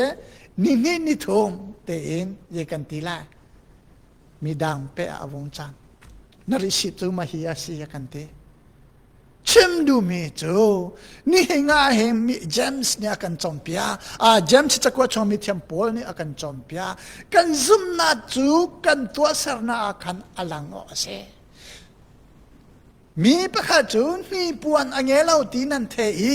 ni hnih ni thum tein ye kan ti lai midang pe ah a vung cang na risi cu ma hi a si a kan ti Chim duhmi cu nihin ah hin mi James nih a kan cawnpiak. Ah James cakuat chung mithiam Paul nih a kan cawnpiak. Kan zumhnak cu kan tuahsernak ah khan a lang awk a si. Mi pakhat cu hnipuan a nge lo ti nan the i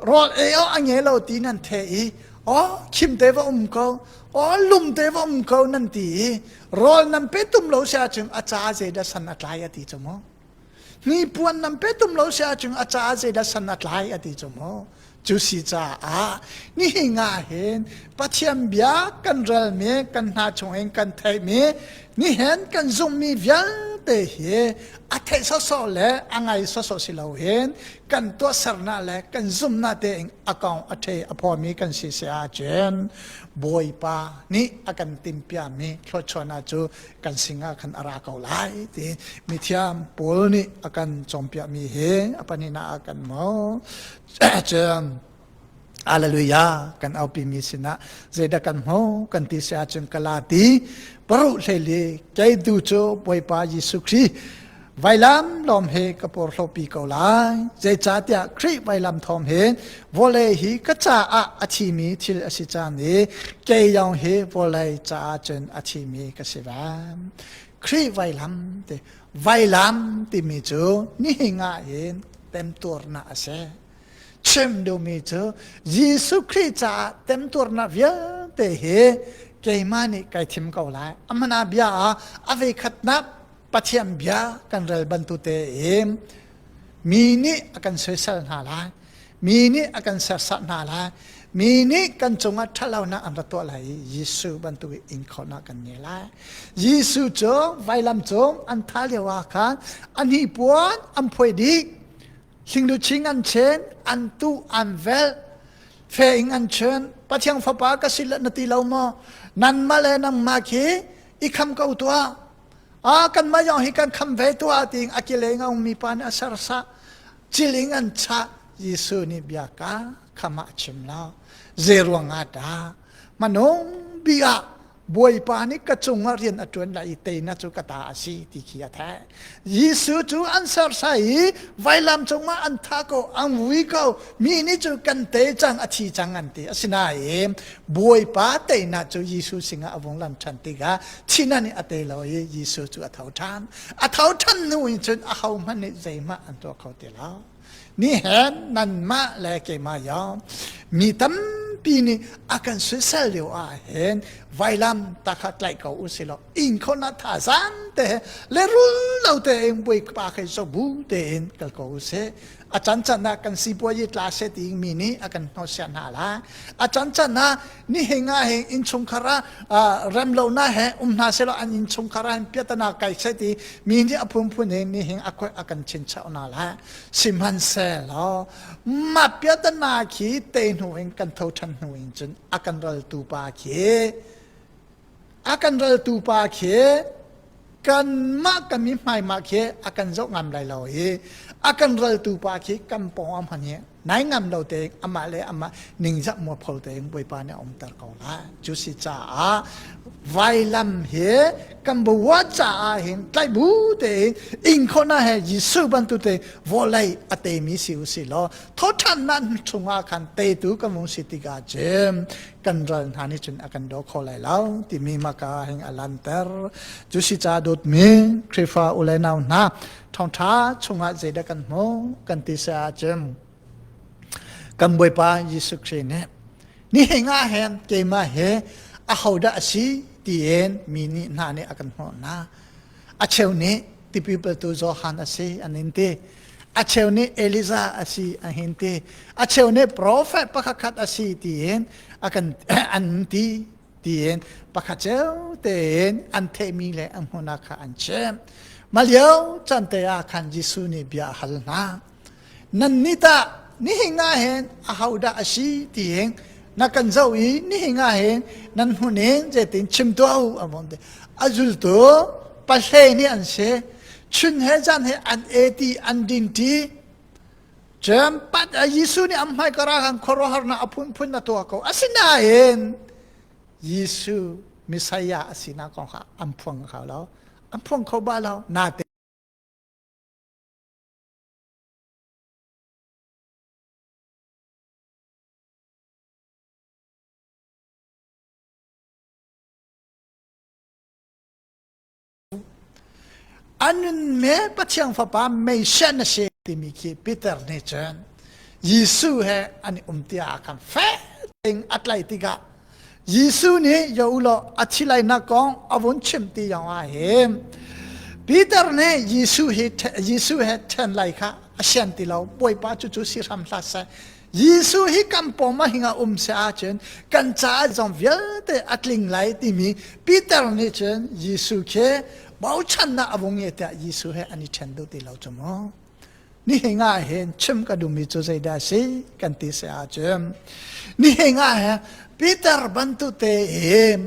rawl ei awk a nge lo ti nan the i aw khim te va um ko aw lum te va um ko nan ti i rawl nan pe tum lo si ahcun a ca zeidah san a tlai a ti cu mu. Hnipuan nan pe tum lo si ahcun a caah zeidah san a tlai a ti cu mu. Cu si caah nihin ah hin Pathian bia kan relmi kan hna chungin kan theihmi nihin kan zumhmi vialte hi a theih sawsawh le a ngai sawsawh si loin kan tuahsernak le kan zumhnak tein a kong a the a phawmi kan si si ahcun Bawipa nih a kan timhpiakmi thluachuahnak cu kan singah khan a ra ko lai ti mithiam Paul nih a kan cawnpiakmi hi a pahnihnak ah kan mo cun Hallelujah kan aupimi sinah zeidah kan hmu kan ti si ahcun Galati paruh hlei kei tu cu Bawipa Jesuh Khrih vailam lawm he ka porhlopi ko lai zeicahtiah Khrih vailam thawng hin vawlei hi ka caah a thimi thil a si cang i kei zong hi vawlei caah cun a thimi ka si ve Khrih vailam ti vailam timi cu nihin ah hin temtuarnak a si chim duhmi cu Jesuh Khrih caah temtuarnak vialte hi keimah nih kai thim ko lai amana bia ah a veikhatnak Pathian bia kan rel bantuk tein mi nih a kan soisel hna lai mi nih a kan serhsat hna lai mi nih kan cungah ṭhatlonak an ra tuah lai i Jesuh bantuk in khawhnak kan ngei lai Jesuh cu vailam cung an thah lio ah khan a hnipuan an phuai dih hlingluching an chen an tuh an velh fe in an chen Pathian fapa ka si na ti lo maw nanmah le nangmah khi i kham ko tuah Ah kanmah zong hi kan kham ve tuah tiin a kileng a ummi pa nih a sersa ciling an chah Jesuh nih bia ka kham ah a chim lo zei ruang ah dah manung bi ah Bawipa nih ka cungah rian a ṭuan lai i teinak cu ka ta a si ti khi a theih. Jesuh cu an sersa i vailam cungah an thah ko, an vui ko. Mi nih cu kan tei cang, a thi cang an ti. Asinain Bawipa teinak cu Jesuh singah a vung lan ṭhan tikah thihnak nih a tei lo i Jesuh cu a tho ṭhan. A tho ṭhan hnu in cun ahohmanh nih zeihmah an tuah kho ti lo. Nihin nanmah le keimah yong mi tampi. pi nih a kan soisel lio ah hin vailam ta kha tlaih ko u si law ing kho na tha zan te le rul lo te in bawipa khe zo bu tein kal ko u sih. A can can ah kan sipuazi tla se ti mi nih a kan hnawhsiah hna la. A can can ah ni he nga he innchungkhar ah rem lo na he um hna selaw an innchungkhar ah hin piatana kai se ti mi nih a phunphun in ni hin a a kan chinchau hna la. Sihmanhsehlaw mah piatana khi te hnu in kan tho ṭhan hnu in cun a kan raltu pa khi a kan raltu pa khi kanmah kan mi hmaimah khi a kan zoh ngam lai lo i a kan raltu pa khi kan pawng am han hi nai ngam lo te amah le amah ningzah mualpho tein Bawipa nih a umter ko lai. Cu si caah vailam hi kan bawah caah hin tlaih bu tein ing khawhnak he Jesuh bantuk te vawlei a teimi si u si law thawṭhannak chungah khan teitu kan vung si tikah cun kan ral hna nih cun a kan daw kho lai lo timi maka hing a lanter. Cu si caah dawtmi Khrihfa u le nau hna thawngṭha chungah zeidah kan hmuh kan ti si ahcun kan Bawipa Jesuh Khrih nih nihin ah hin keimah hi ahodah a si tiin mi nih hna nih a kan hnawh hna. A cheu nih tipil petu Johan a si an in ti. A cheu nih Elijah a si an hin ti. A cheu nih profet pakhat a si tiin a kan an ti tiin pakhat cio tein an theihmi le an hmuhnak kha an chim. Mah lio caan te ah khan Jesuh nih bia a hal hna. Nannih tah nihin ah hin ahodah a si tiin na kan zoh i nihin ah hin nan hmun in zeitin chim tuah u a von ti. A zultu pahle nih an si. Chun he zan he an e ti an din ti. Cun pat Jesuh nih an hmai kara khan khuaruahharnak a phunphun a tuah ko. Asinain Jesuh Messiah a sinak kong kha an phuang kho lo. An phuang kho ba lo. Natein A nun me Pathian Fapa Messiah na si timi khi Peter nih cun Jesuh he an i um tiah khan fek tein a tlaih tikah Jesuh nih yo ulaw a thi lainak kong a vun chim ti yong ah hin Peter nih Jesuh hi Jesuh he ṭhen lai kha a sian ti lo Bawipa cu cu si hram hlah seh Jesuh hi kan pawm ah hinga um se ahcun kan caah zong vialte a tling lai timi Peter nih cun Jesuh khi bochannak a vung nge tiah Jesuh he an i ṭhen duh ti lo cu mu. Nihin ah hin chim ka duhmi cu zeidah si kan ti se ahcun nihin ah hin Peter bantuk te in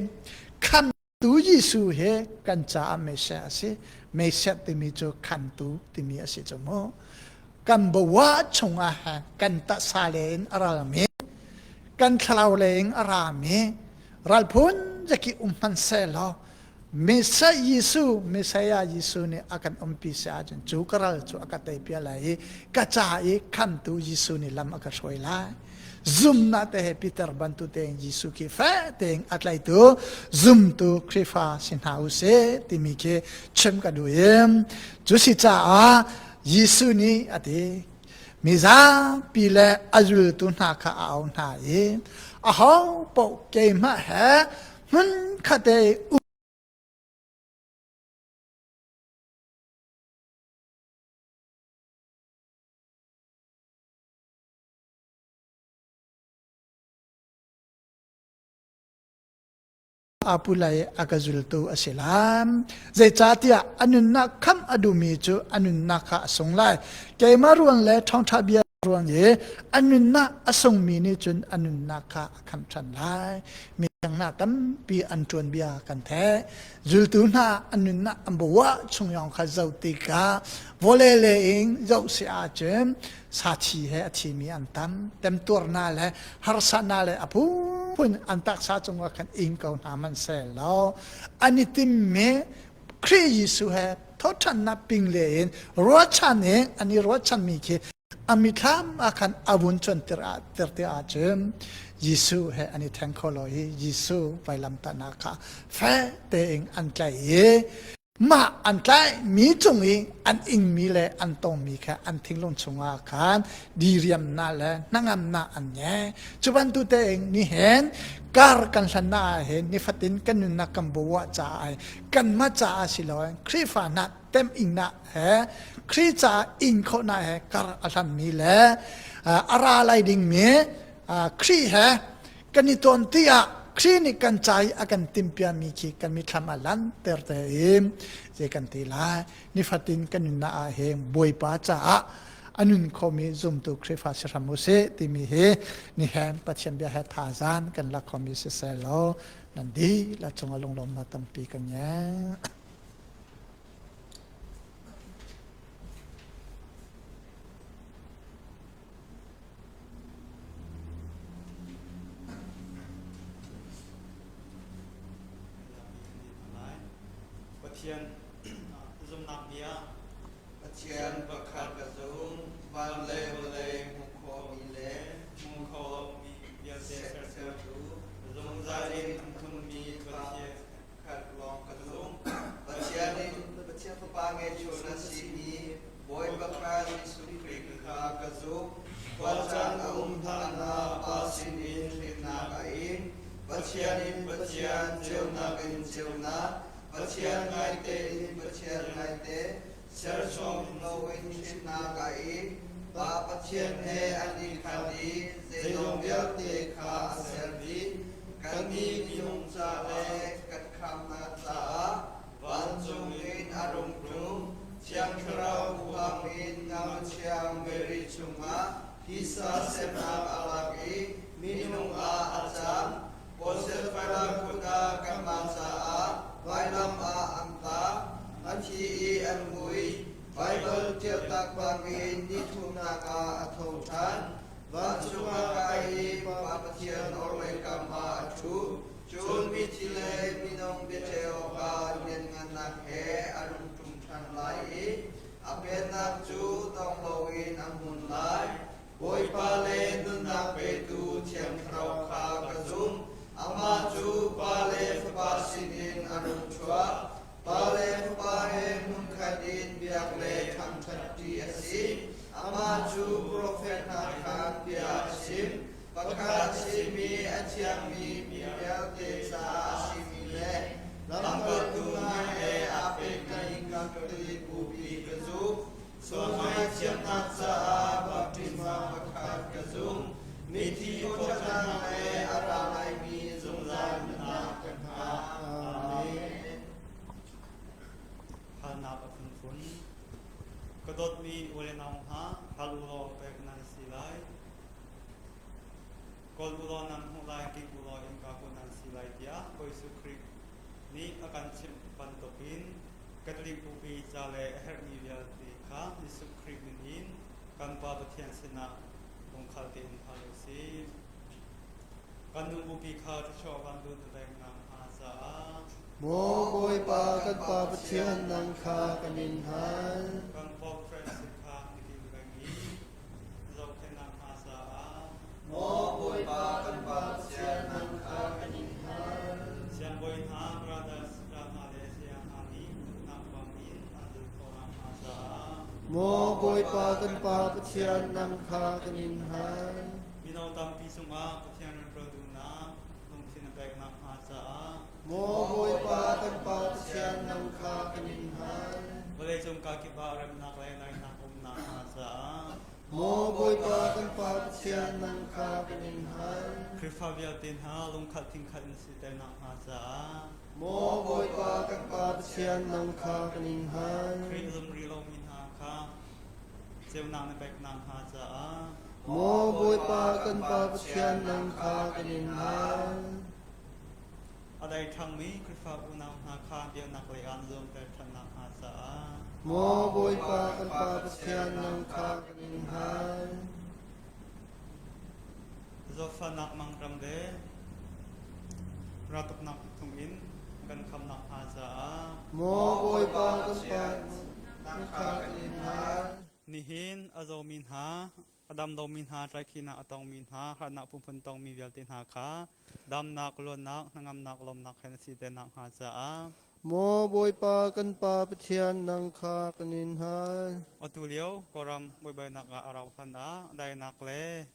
khan Tu Jesuh hi kan caah Messiah a si. Messiah timi cu khantu timi a si cu mu. Kan bawa chungah kan taksa le in a ralmi, kan thlarau le in a rami, ralphun zaki um hmanhsehlaw Messiah Jesuh, Messiah Jesuh nih a kan umpi si ahcun cu ka ral cu a ka teipia lai i ka ca i khamtu Jesuh nih lam a ka hruai lai. Zumnak te he Peter bantuk tein Jesuh khi fek tein a tlaitu zumtu Khrihfa si hna u sih timi khi chim ka duh i cu si caah Jesuh nih a ti mizapi le a zultu hna kha a auh hna i aho paoh keimah he hmun khat i Apulai a ka zultu a si lai. Zeicahtiah a nunnak khamh a duhmi cu a nunnak kha a sung lai. Keimah ruang le ṭhawngṭha bia ruang i a nunnak a sungmi nih cun a nunnak kha a khamh ṭhan lai. Midang hna tampi an ṭuan bia kan theih. Zultu hna an nunnak an bawah chung yong kha zoh tikah vawlei le in zoh si ahcun sathi he a thimi an tam temtuarnak le harsatnak le a phunphun an taksa cungah khan ing ko hna hmanhsehlaw an i timmi Khrih Jesuh he thawṭhannak ping le in ruahchan in an i ruahchanmi khi a mithlam ah khan a vun cuanter ah ter te ahcun Jesuh he an i thleng kho lo i Jesuh vailamtahnak kha fek tein an tlaih i. Mah an tlaihmi cung i an ingmi le an tongmi kha an thinglung chungah khan diriamnak le hnangamnak an ngei. Cu bantuk tein nihin kar kan hlannak ah hin nifatin kan nunnak kan buah caah kanmah caah si loin Khrihfa hna tem ingnak he Khrih caah ing khawhnak he kar a hlanmi le a ra lai dingmi Khrih he kan i tawn ti ah Khrih nih kan ca i a kan timhpiami khi kan mithlam a lanter te in zei kan ti lai nifatin kan nunnak ah hin Bawipa caah a nun khomi zumtu Khrihfa si hram u sih timi hi nihin Pathian bia he thazaang kan lak khomi siseh law nan dihlak cungah lunglawmnak tampi kan ngei. Pathian zumhnak bia. Pathian pakhat ka zum, van le vawlei hmu khomi le hmu kho lomi vialte sertu, zungzal in a hmunmi Pathian khat lawng ka zum. Pathian in Pathian Fapa ngeihchun a simi Bawipa kha Jesuh Khrih kha ka zumh. Khuacaan a um hlan ah Pa sinin hlimnak a in. Pathian in Pathian, ceunak in ceunak, Pathian ngaite in Pathian ngaite, serchom loin hlimnak a in. Pa Pathian he an i khat i zeizong vialte kha a ser dih. Kannih minung ca le kan khamnak caah Vancung in a rung ṭum, Thiang Thlarau huham in Ngaknu Thiang Mary chungah thisa semnak a lak i minung ah a cang. Pontius Pilat kut ah kanmah caah vailam ah an tah, an thi i an vui. Baibal ṭialtak bangin ni thumnak ah a tho ṭhan. Vancung ah kai i Pa Pathian orhlei kam ah a ṭhu. Cun mithi le minung biaceih awkah lianngannak he a rung ṭum ṭhan lai i a pennak cu dong loin a hmun lai. Bawipa le nunnak petu Thiang Thlarau kha ka zumh. Amah cu Pa le Fapa sinin a rung chuak. Pa le Fapa he hmunkhat in biak le thangṭhatṭi a si. Amah cu profet hna khan bia a chim. Pakhat a simi a thiangmi mi vialte caah a simi le lamkaltu hna he aa pehtlaih Catholic Bupi ka zumh. Sual ngaihthiamnak caah baptisma pakhat ka zumh. Mithi thawhṭhannak le a ra laimi zungzal nunnak ka hngak. Amen. Halnak a phunphun. Ka dawtmi u le nau hna, hal u law pek nan si lai. Kawl u law nan hmuh lai, kik u law innka kulh nan si lai tiah Bawi Jesuh Khrih nih a kan chimh bantukin Catholic Bupi ca le a herhmi vialte kha Jesuh Khrih min in kan Pa Pathian sinah lungkhal tein hal u sih. Kan nu Bupi kha thluachuah vanlut na peknak hnga caah Maw Bawipa kan Pa Pathian nang kha kan in hal. Kan Pope Francis kha na kilveng i zohkhenhnak hna caah Maw Bawipa kan Pa Pathian nang kha kan in hal. Siangbawi hna, brothers hna le saya hna nih duhnak bangin an zulh khawhnak hnga caah Maw Bawipa kan Pa Pathian nang kha kan in hal. Mino tampi cungah Pathian rianṭuan duhnak lungthin a peknak hnga caah Maw Bawipa kan Pa Pathian nang kha kan in hal. Vawleicung kakip ah remnak le daihnak umnak hnga caah Maw Bawipa kan Pa Pathian nang kha kan in hal. Khrihfa vialte hna lungkhat thingkhat in siternak hnga caah Maw Bawipa kan Pa Pathian nang kha kan in hal. Khrih zum rih lomi hna kha ceunak na peknak hnga caah Maw Bawipa kan Pa Pathian nang kha kan in hal. A dai ṭhangmi Khrihfa unau hna kha biaknak lei ah na zuamter ṭhannak hnga caah. Maw Bawipa kan Pa Pathian nang kha kan in hal. Zawtfahnak mangṭam le raltuknak thungin kan khamnak hnga caah. Maw Bawipa kan Pa nang kha kan in hal. Nihin a zawmi hna, a dam lomi hna, tlaihkhihnak a tongmi hna, harnak phunphun tongmi vialte hna kha damnak, luatnak, hnangamnak, lawmnak he na si te nakhnga caah. Maw Bawipa kan Pa Pathian nang kha kan in hal. Atu lio Kawlram buaibainak ah a rauh hlan ah dainak le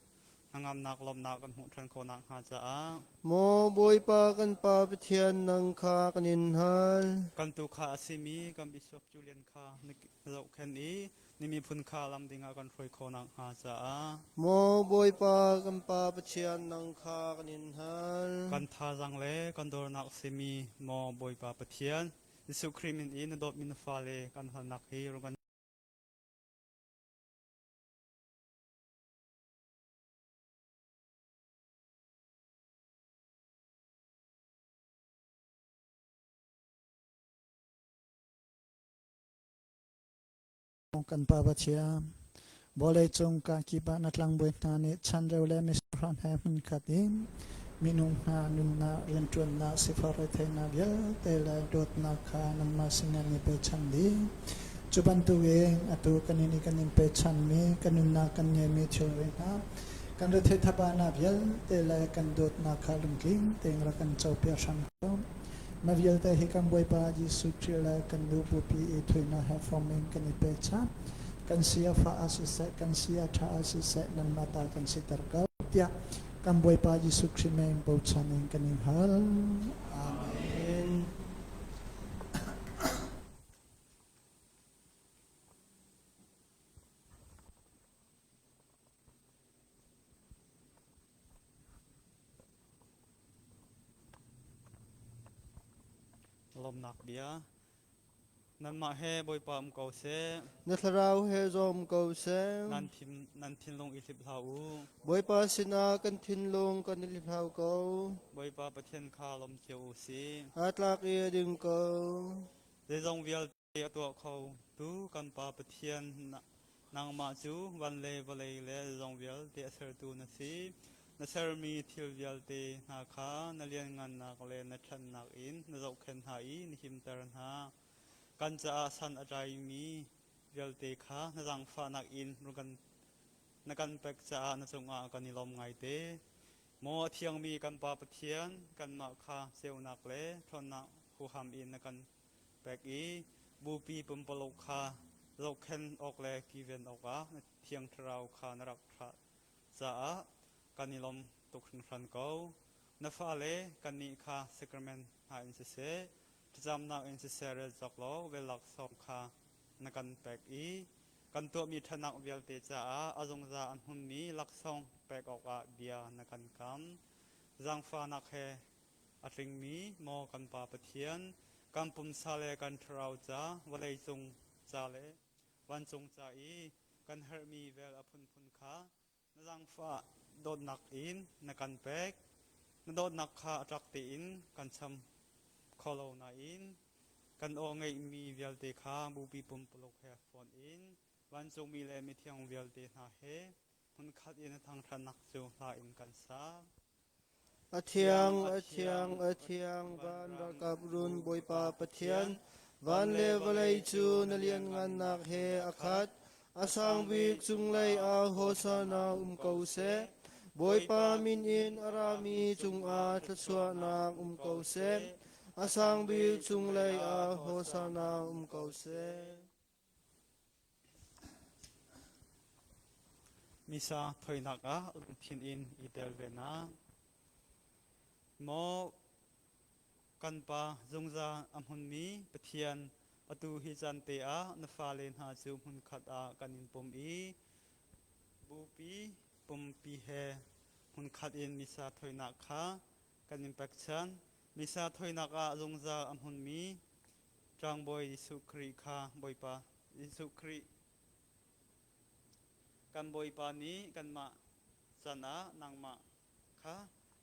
hnangamnak lawmhnak kan hmuh ṭhan khawh nakhnga caah Maw Bawipa kan Pa Pathian nang kha kan in hal. Kan tuu kha a simi kan Bishop Julian kha na zohkhenh i na miphun kha lam ding ah kan hruai khawh nakhnga caah Maw Bawipa kan Pa Pathian nang kha kan in hal. Kan thazaang le kan dornak simi maw Bawipa Pathian Jesuh Khrih min i na dawtmi na fale kan halnak hi rung kan Kan Pa Pathian, vawleicung kakip ah na tlangbawi hna nih chanreu le misurhang he hmunkhat in minung hna nunnak, rianṭuannak, sifak retheihnak vialte le dawtnak kha nangmah sinah an i pechan dih. Cu bantukin atu kan in i kan in pechanmi kan nunnak kan ngeihmi thilri hna, kan retheih thabanak vialte le kan dawtnak kha lungtling tein rak kan copiak hram ko. Na vialte hi kan Bawipa Jesuh Khrih le kan nu Bupi i thuinak he fom in kan i pechan. Kan si a fah ah siseh, kan si a ṭha ah siseh, nanmah ta kan siter ko, tiah kan Bawipa Jesuh Khrih men bochan in kan in hal. Amen. Lawmnak bia. Nanmah he Bawipa um ko seh. Na thlarau he zawm ko seh. Nan thin nan thinlung i hlip hlah u. Bawipa sinah kan thinlung kan i hliphlau ko. Bawipa Pathian kha lawm cio u sih. Aa tlak i a ding ko. Zeizong vialte a tuah kho tu kan Pa Pathian nangmah cu van le vawlei le zeizong vialte a sertu na si. Na sermi thil vialte hna kha na lianngannak le na ṭhatnak in na zohkhenh hna i na himter hna. Kan caah san a tlaimi vialte kha na zaangfahnak in na kan pek caah na cungah kan i lawm ngaite. Maw a thiangmi kan Pa Pathian, kanmah kha ceunak le ṭhawnnak huham in na kan pek i bupi pumpaluk kha zohkhenh awk le kiven awkah na Thiang Thlarau kha na rak thlah caah kan i lawm tuk hringhran ko. Na fale kannih kha sacrament hna in siseh, thlacamnak in siseh rel cawk law vel laksawng kha na kan pek i kan tuahmi ṭhatnak vialte caah a zungzal an hmunmi laksawng pek awkah bia na kan kam. Zaangfahnak he A tlingmi maw kan Pa Pathian, kan pumsa le kan thlarau ca, vawleicung ca le vancung ca i kan herhmi vel a phunphun kha na zaangfah dawtnak in na kan pek. Na dawtnak kha a tlak tein kan cham kho lo nain kan aw ngeihmi vialte kha bupi pumpuluk he fonh in vancungmi le mithiang vialte hna he hmunkhat in a thangṭhatnak cu hla in kan sa. A thiang, a thiang, a thiang, van ralkap run Bawipa Pathian, van le vawlei cu na lianngannak he a khat. A sang bik cunglei ah Hosana um ko seh. Bawipa min in a rami cungah thluachuahnak um ko seh. A sang bik cunglei ah Hosana um ko seh. Misa thoinak ah lungthin in i tel ve na. Maw kan Pa zungzal a hmunmi Pathian, atu hi caan te ah na fale hna cu hmunkhat ah kan in pum i bupi pumpi he hmunkhat in misa thoinak kha kan in pekchanh. Misa thoinak ah zungzal a hmunmi Tlangbawi Jesuh Khrih kha Bawipa Jesuh Khrih kan Bawipa nih kanmah can ah nangmah kha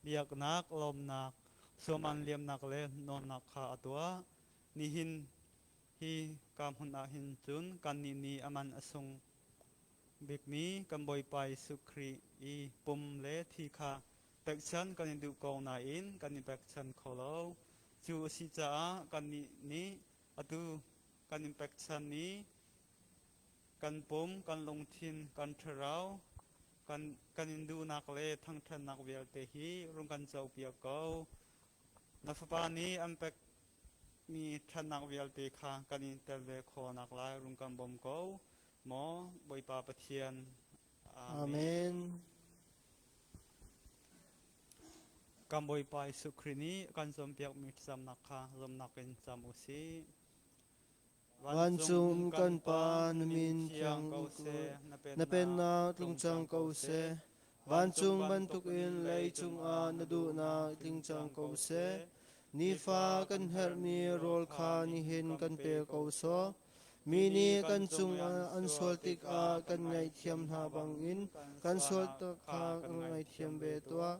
biaknak, lawmnak, suaman liamnak le nawlnak kha a tuah. Nihin hi ka hmun ah hin cun kannih nih a man a sung bikmi kan Bawipa Jesuh Khrih i pum le thi kha pekchan kan i duh ko nain kan i pekchan kho lo. Cu a si caah kannih nih atu kan in pekchanmi kan pum, kan lungthin, kan thlarau, kan, kan in duhnak le thangṭhatnak vialte hi rung kan copiak ko. Na fapa nih an pek. mi ṭhatnak vialte kha kan in tel ve khawh naklai rung kan bawm ko. Maw Bawipa Pathian. Amen. Kan Bawipa Jesuh Khrih nih kan cawnpiakmi thlacamnak kha lawmhnak in cam u sih. Vancung kan Pa, na min thiang ko seh, na pennak tlung cang ko seh. Vancung bantukin leicung ah na duhnak tling cang ko seh. Nifa kan herhmi rawl kha nihin kan pe ko sawh. Mi nih kan cungah an sual tikah kan ngaihthiam hna bangin kan sual kha kan ngaithiam ve tuah.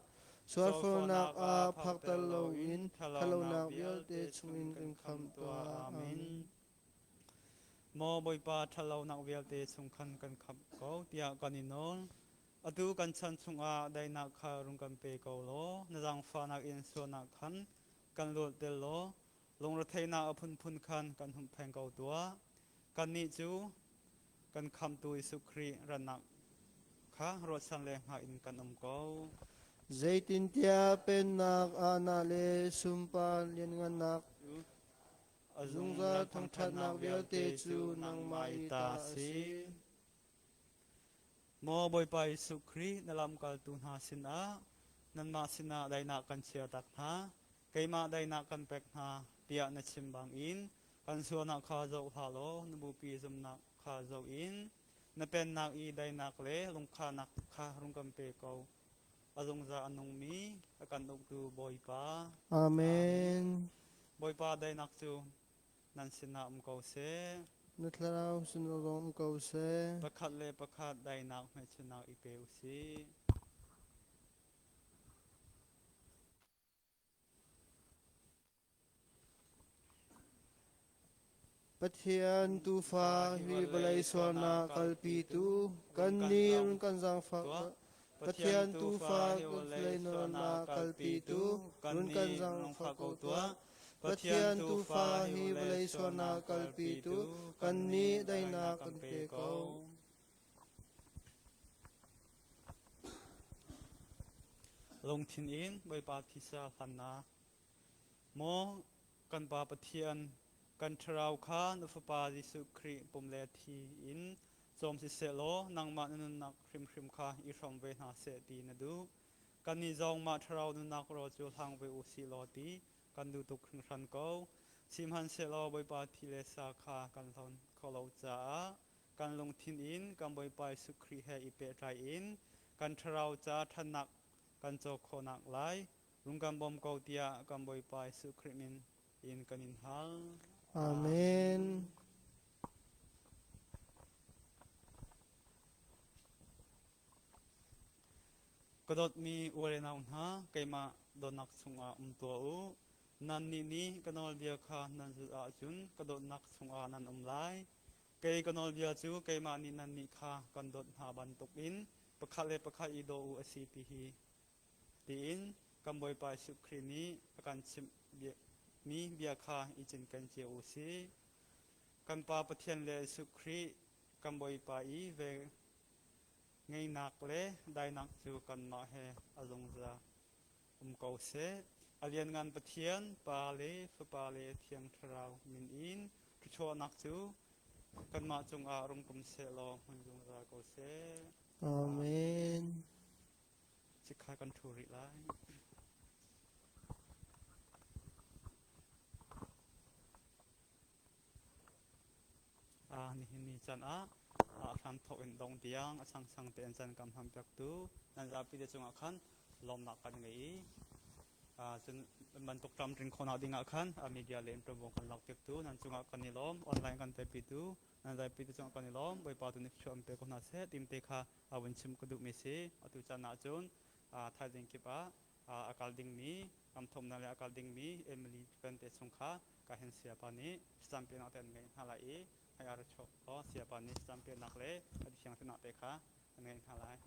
Sualfawnak ah phakter loin ṭhatlonak vialte chungin kan khamh tuah. Amen. Maw Bawipa, ṭhatlonak vialte chung khan kan khamh ko tiah kan i nawl. Atu kan chan chungah daihnak kha rung kan pe ko law, na zaangfahnak in sualnak khan kan luatter law, lungretheihnak a phunphun khan kan humhpheng ko tuah. Kannih cu kan Khamhtu Jesuh Khrih rannak kha ruahchan le hngah in kan um ko. Zeitintiah pennak ahna le sunpar lianngannak A zungzal thangṭhatnak vialte cu nangmah i ta a si. Maw Bawipa Jesuh Khrih, na lamkaltu hna sinah nanmah sinah daihnak kan chiahtak hna, keimah daihnak kan pek hna, tiah na chim bangin kan sualnak kha zoh hlah law na bupi zumhnak kha zoh in na pennak i daihnak le lungkhahnak kha rung kan pe ko. A zungzal a nungmi a kan uktu Bawipa. Amen. Bawipa daihnak cu nan sinah um ko seh. Na thlarau sinah zong um ko seh. Pakhat le pakhat daihnak hmelchunhnak i pe u sih. Pathian Tuufa hi vawlei sualnak kalpitu kannih run kan zaangfah. Pathian Tuufa vawlei sualnak kalpitu run kan zaangfah ko tuah. Pathian Tuufa hi vawlei sualnak kalpitu kannih daihnak kan pe ko. Lungthin in Bawipa thisa hlannak Maw kan Pa Pathian, kan thlarau kha na Fapa Jesuh Khrih pum le thi in cawm siseh law nangmah na nunnak hrimhrim kha i hrawm ve hna seh ti na duh. Kannih zong mah thlarau nunnak rawl cu hlang ve u sih law ti kan duh tuk hringhran ko. Sihmanhsehlaw Bawipa thi le sa kha kan hlawn kho lo caah kan lungthin in kan Bawipa Jesuh Khrih he i pehtlai in kan thlarau ca ṭhatnak kan caw khawhnak lai Rung kan bawm ko tiah kan Bawipa Jesuh Khrih min in kan in hal. Amen. Ka dawtmi u le nau hna, keimah dawtnak chungah um tuah u. Nannih nih ka nawlbia kha nan zulh ahcun ka dawtnak chungah nan um lai. Kei ka nawlbia cu keimah nih nannih kha kan dawt hna bantukin pakhat le pakhat i daw u a si ti hi tiin kan Bawipa Jesuh Khrih nih a kan chimh mi bia kha i cinken cio u sih. Kan Pa Pathian le Jesuh Khrih kan Bawipa i ve ngeinak le dainak cu kanmah he a zungzal um ko seh. A lianngan Pathian, Pa le Fapa le Thiang Thlarau min in thluachuahnak cu kanmah cungah rung tum seh law hmun zungzal ko seh. Amen. Chikkhat kan ṭhu rih lai. Nihin ni caan ah hramthawk in dong tiang a changchang tein caan kam hman piaktu nan zapi te cungah khan lawmnak kan ngei i cun bantuk tlamtling khawhnak ding ah khan media le ṭuanvo kan lak piaktu nan cungah kan i lawm online kan telpitu nan zapi te cungah kan i lawm Bawipa tu nih thluachuah an pe ko hna seh timte kha a vun chim ka duhmi si. Atu caan ahcun thaizing kip ah a kal dingmi ramthumnak le a kal dingmi Emily te chung kha ka hin siapa nih champion te an ngeih hna lai i hei a ra chuak ko siapa nih champion nak le a thiang te kha an ngeih hna lai.